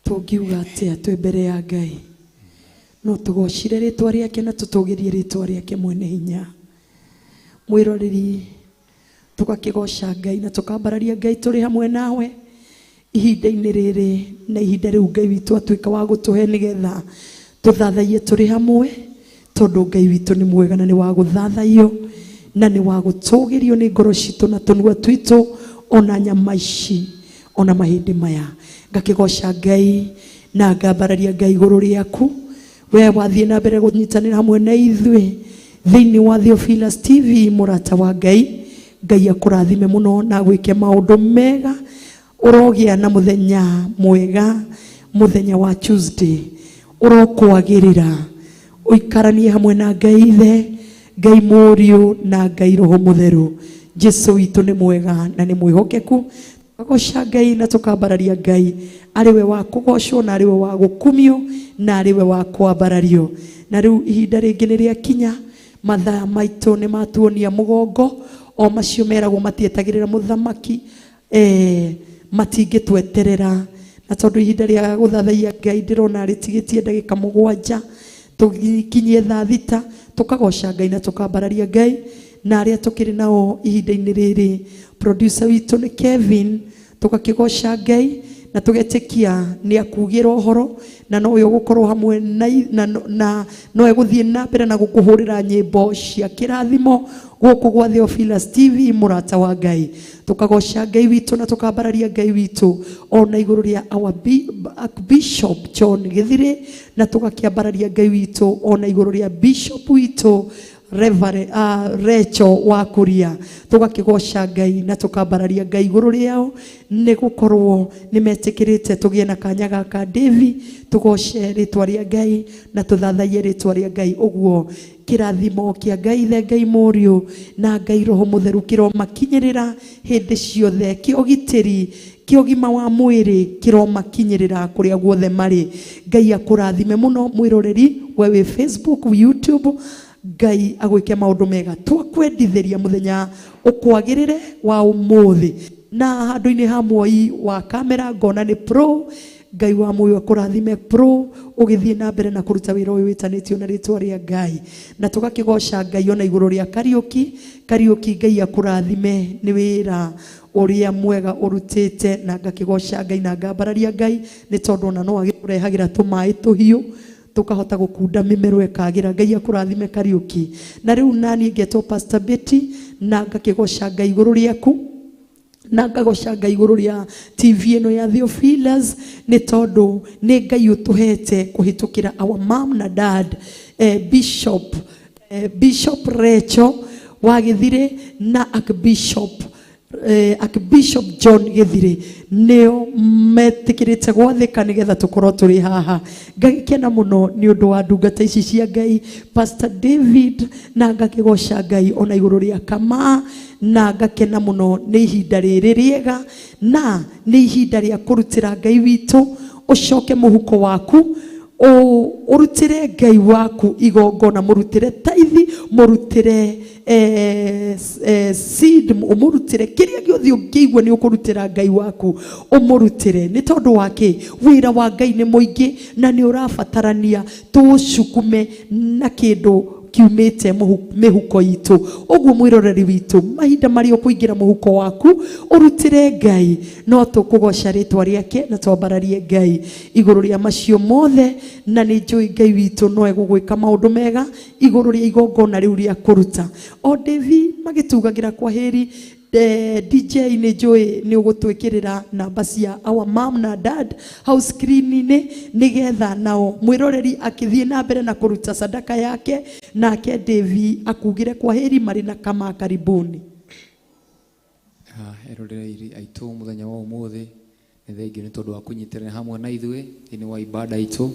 tũngiuga atĩa twĩ mbere ya Ngai no tũgocire rĩtwa rĩake na tũtũgĩrie rĩtwa rĩake mwene hinya mwĩroreri tũgakĩgoca Ngai na tũkambararia Ngai tũrĩ hamwe nawe ihinda-inĩ rĩrĩ na ihinda rĩu Ngai witũ atuĩka wa gũtũhe nĩgetha tũthathaiye tũrĩ hamwe tondũ Ngai witũ nĩ mwega na nĩ wa gũthathaiyo na nĩ wa gũtũgĩrio nĩ ngoro citũ na tũnua twitũ ona nyama ici ona mahĩndĩ maya ngakĩgoca Ngai na ngambararia Ngai igũrũ rĩaku we wathiĩ na mbere gũnyitanĩra hamwe na ithuĩ thĩinĩ wa Theophilus TV mũrata wa Ngai Ngai akũrathime mũno na agwĩke maũndũ mega ũrogĩa na mũthenya mwega mũthenya wa Tuesday ũrokwagĩrĩra ũikaranie hamwe na Ngai ithe Ngai mũriũ na Ngai roho mũtheru Jesu witũ nĩ mwega na nĩ mwĩhokeku tũkagoca Ngai na tũkambararia Ngai arĩ we wa kũgocwo na arĩ we wa gũkumio na arĩ we wa kwambarario na rĩu ihinda rĩngĩ nĩ rĩakinya mathaa maitũ nĩ matuonia mũgongo o macio meragwo matietagĩrĩra mũthamaki eh, matingĩtweterera na tondũ ihinda rĩa gũthathaiya Ngai ndĩrona rĩtigĩtie ndagĩka mũgwanja tũkinyie thaa thita tũkagoca Ngai na tũkambararia Ngai na arĩa tũkĩrĩ nao ihinda-inĩ rĩrĩ producer witũ nĩ Kevin tũgakĩgoca Ngai na tũgetĩkia nĩ akugĩra ũhoro na nowe ũgũkorwo hamwe na, na, na no egũthiĩ na mbere na gũkũhũrĩra nyĩmbo cia kĩrathimo gũkũ gwa Theophilus TV mũrata wa Ngai tũkagoca Ngai witũ na tũkambararia Ngai witũ ona igũrũ rĩa our Archbishop John Gĩthirĩ na tũgakĩambararia Ngai witũ ona igũrũ rĩa Bishop witũ Reverend Recho wa Kuria tũgakĩgoca Ngai na tũkambararia Ngai igũrũ rĩao nĩ gũkorwo nĩ metĩkĩrĩte tũgĩe na kanya gaka Davi tũgoce rĩtwa rĩa Ngai na tũthathaiye rĩtwa rĩa Ngai ũguo kĩrathimo kĩa Ngai ithe Ngai mũriũ na Ngai roho mũtheru kĩromakinyĩrĩra hĩndĩ ciothe kĩa ũgitĩri kĩa ũgima wa mwĩrĩ kĩromakinyĩrĩra kũrĩa guothe marĩ Ngai akũrathime mũno mwĩroreri we wĩ Facebook YouTube Ngai agwĩke maũndũ mega twakwendithĩria mũthenya ũkwagĩrĩre wa ũmũthĩ na handũ-inĩ ha mwoi wa kamera ngona nĩ pro Ngai wa muoyo akũrathime pro ũgĩthiĩ na mbere na kũruta wĩra ũyũ wĩtanĩtio na rĩtwa rĩa Ngai na tũgakĩgoca Ngai ona igũrũ rĩa Kariũki Kariũki Ngai akũrathime nĩ wĩra ũrĩa mwega ũrutĩte na ngakĩgoca Ngai na ngambararia Ngai nĩ tondũ ona no agĩtũrehagĩra tũmaĩ tũhiũ tukahota gukunda mĩmero ĩkagĩra Ngai akũrathime Kariũki na rĩu nani ngetwo Pastor Betty na ngakĩgoca Ngai igũrũ rĩaku na ngagoca Ngai igũrũ rĩa TV ĩno ya Theophilus nĩ tondũ nĩ Ngai ũtũhete kũhĩtũkĩra our mom na dad Bishop Bishop Recho wa Gĩthirĩ na Archbishop Archbishop John Gĩthirĩ nĩo metĩkĩrĩte gwathĩka nĩgetha tũkorwo tũrĩ haha ngagĩkena mũno nĩ ũndũ wa ndungata ici cia Ngai Pastor David na ngakĩgoca Ngai ona igũrũ rĩa Kamaa na ngakena mũno nĩ ihinda rĩrĩ rĩega na nĩ ihinda rĩa kũrutĩra Ngai witũ ũcoke mũhuko waku Ũrutĩre Ngai waku igongona, mũrutĩre taithi, mũrutĩre seed, ũmũrutĩre kĩrĩa gĩothe ũngĩigua nĩ ũkũrutĩra Ngai waku, ũmũrutĩre. Nĩ tondũ wa kĩ? Wĩra wa Ngai nĩ mũingĩ na nĩ ũrabatarania tũũcukume na kĩndũ kiumĩte mĩhuko itũ. Ũguo mwĩroreri witũ, mahinda marĩa ũkũingĩra mũhuko waku ũrutĩre Ngai, no tũkũgoca rĩtwa rĩake na twambararie Ngai igũrũ rĩa macio mothe. Na nĩ njũĩ Ngai witũ no egũgwĩka maũndũ mega igũrũ rĩa igongona rĩu rĩa kũruta. O Devi magĩtugagĩra kwa heri, DJ nĩ njũĩ nĩ ũgũtwĩkĩrĩra namba cia our mom na dad hau screen-inĩ, nĩgetha nao mwĩroreri akĩthiĩ na mbere na kũruta sadaka yake, nake Devi akugire kwa heri marĩ na kama karibuni. Eroreri aitũ mũthenya wa ũmũthĩ, nĩ thengiũ nĩ tondũ wa kũnyitanĩra hamwe na ithuĩ thĩinĩ wa ibada itũ.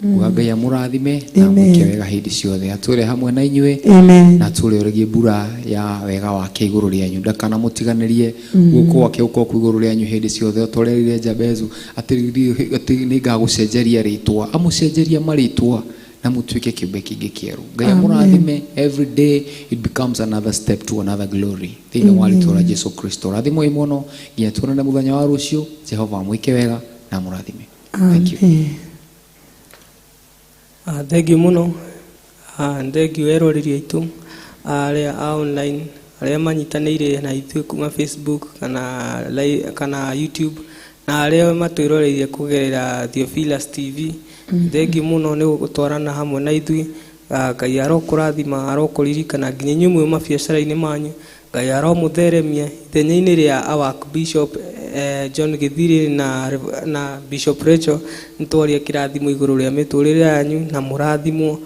Kuga Ngai amũrathime na amwĩke wega hĩndĩ ciothe, atũre hamwe na inyuĩ na atũre ũrĩgie mbura ya wega wake igũrũ rĩanyu, ndakanamũtiganĩrie, guoko gwake gũkorwo kwĩ igũrũ rĩanyu hĩndĩ ciothe, o ta ũrĩa erire Jabezu atĩ nĩngagũcenjeria rĩtwa, amũcenjeria marĩtwa na mũtuĩke kĩũmbe kĩngĩ kĩerũ. Ngai amũrathime. Every day it becomes another step to another glory thĩinĩ wa rĩtwa rĩa Jesu Kristo. Rathimwoi mũno nginya tuonane mũthenya wa rũciũ. Jehova amwĩke wega na amũrathime. Thank you. Amen. Thank you mũno. Thank you eroreri aitũ arĩa a online, arĩa manyitanĩire na ithuĩ kuma Facebook kana YouTube, na arĩa matwĩroreire kũgerera Theophilus TV. Thank you mũno nĩ gũtwarana hamwe na ithuĩ. Ngai arokũrathima, arokũririkana nginya inyuĩ mwĩ mabiacara-inĩ manyu. Ngai aromũtheremia ithenya-inĩ rĩa our Bishop John Githiri na Bishop Rachel. Nĩtwaria kĩrathimo igũrũ rĩa mĩtũrĩre yanyu na mũrathimwo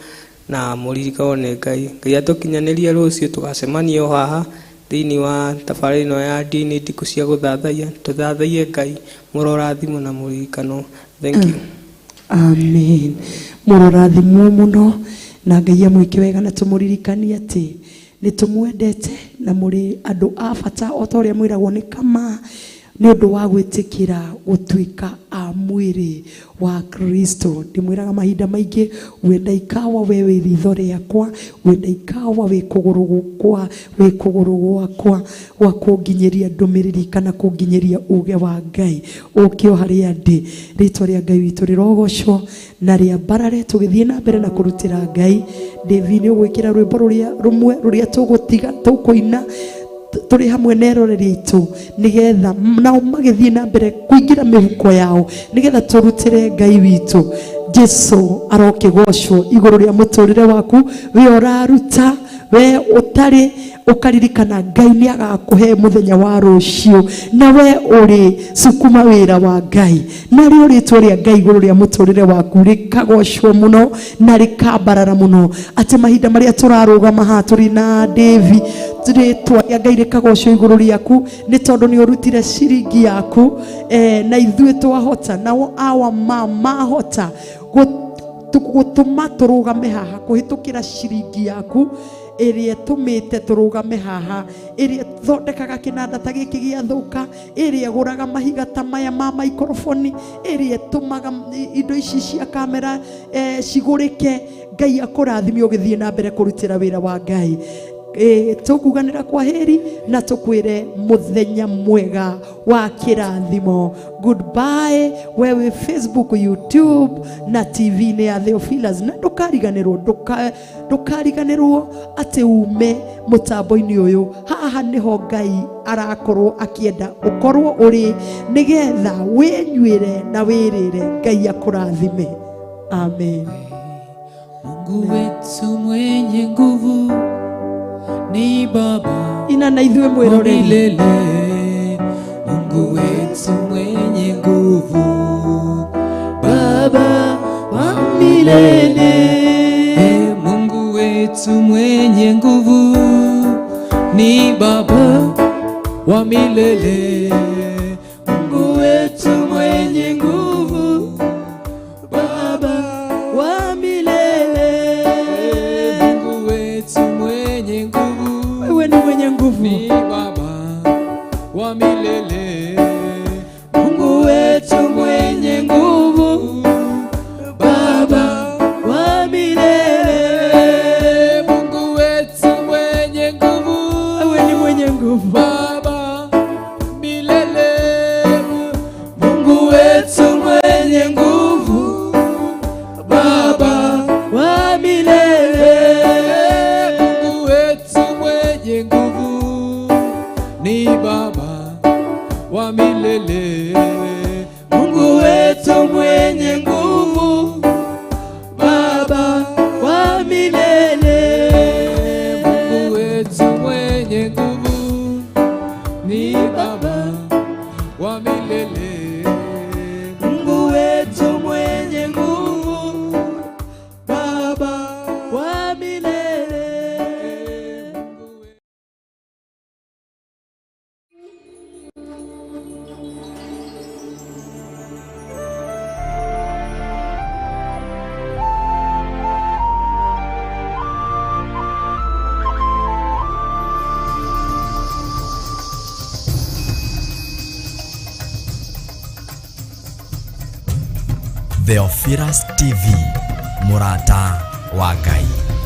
na mũririkanwo nĩ Ngai. Ngai atũkinyanĩrie rũciũ tũgacemania o haha thĩinĩ wa tabarĩra ĩno ya ndini ndikũ cia gũthathaiya. Tũthathaiye Ngai, mũrorathimwo na mũririkano. Thank you. Amen. Mũrorathimwo mũno na Ngai amwĩke wega, na tũmũririkanie atĩ nĩ tũmwendete na mũrĩ andũ a bata o ta ũrĩa mwĩragwo nĩ kama, nĩ ũndũ wa gwĩtĩkĩra gũtuĩka a mwĩrĩ wa Kristo. Ndĩmwĩraga mahinda maingĩ, wenda ikawa we wĩ ritho rĩakwa, wenda ikawa wĩ kũgũrũ gwakwa, wĩ kũgũrũ gwakwa gwa kũnginyĩria ndũmĩrĩri kana kũnginyĩria uge wa Ngai ũke o harĩa ndĩ. Rĩtwa rĩa Ngai witũ rĩrogocwo na rĩambarare tũgĩthiĩ na mbere na kũrutĩra Ngai. Devi nĩ ũgwĩkĩra rwĩmbo rũrĩa rũmwe rũrĩa tũgũtiga tũkũina tũrĩ hamwe na eroreri aitũ, nĩgetha nao magĩthiĩ na mbere kũingĩra mĩhuko yao, nĩgetha tũrutĩre Ngai witũ. Jesu arokĩgocwo igũrũ rĩa mũtũrĩre waku, we ũraruta, we ũtarĩ, ũkaririkana Ngai nĩ agakũhe mũthenya wa rũciũ, na we ũrĩ cukuma wĩra wa Ngai, narĩo rĩtwa rĩa Ngai igũrũ rĩa mũtũrĩre waku rĩkagocwo mũno na rĩkambarara mũno, atĩ mahinda marĩa tũrarũgama haha tũrĩ na Devi, rĩtwa rĩa Ngai rĩkagocwo igũrũ rĩaku, nĩ tondũ nĩ ũrutire ciringi yaku, na ithuĩ twahota, nao awa mahota gũtũma tũrũgame haha kũhĩtũkĩra ciringi yaku ĩrĩa ĩtũmĩte tũrũgame haha, ĩrĩa ĩthondekaga kĩnanda ta gĩkĩ gĩathũka, ĩrĩa ĩgũraga mahiga ta maya ma maikroboni, ĩrĩa ĩtũmaga indo ici cia kamera cigũrĩke. Ngai akũrathime ũgĩthiĩ na mbere kũrutĩra wĩra wa Ngai. Tũkuganĩra kwa heri na tũkwĩre mũthenya mwega wa kĩrathimo. Goodbye wewe Facebook, YouTube na TV-inĩ ya Theophilus, na ndũkariganĩrwo, ndũkariganĩrwo atĩ ume mũtambo-inĩ ũyũ. Haha nĩho Ngai arakorwo akĩenda ũkorwo ũrĩ, nĩgetha wĩnyuĩre na wĩrĩre. Ngai akũrathime. Amen. Mungu wetu mwenye nguvu ni Baba ina na ithuĩ mwĩroreri milele. Mungu wetu mwenye nguvu, Baba wa milele. Mungu wetu mwenye nguvu ni Baba wa milele. Mungu wetu mwenye nguvu, Baba wa milele. Mungu wetu mwenye nguvu, Wewe ni mwenye nguvu, ni Baba wa milele. Mungu wetu mwenye nguvu, Baba Theophilus TV, mũrata wa Ngai.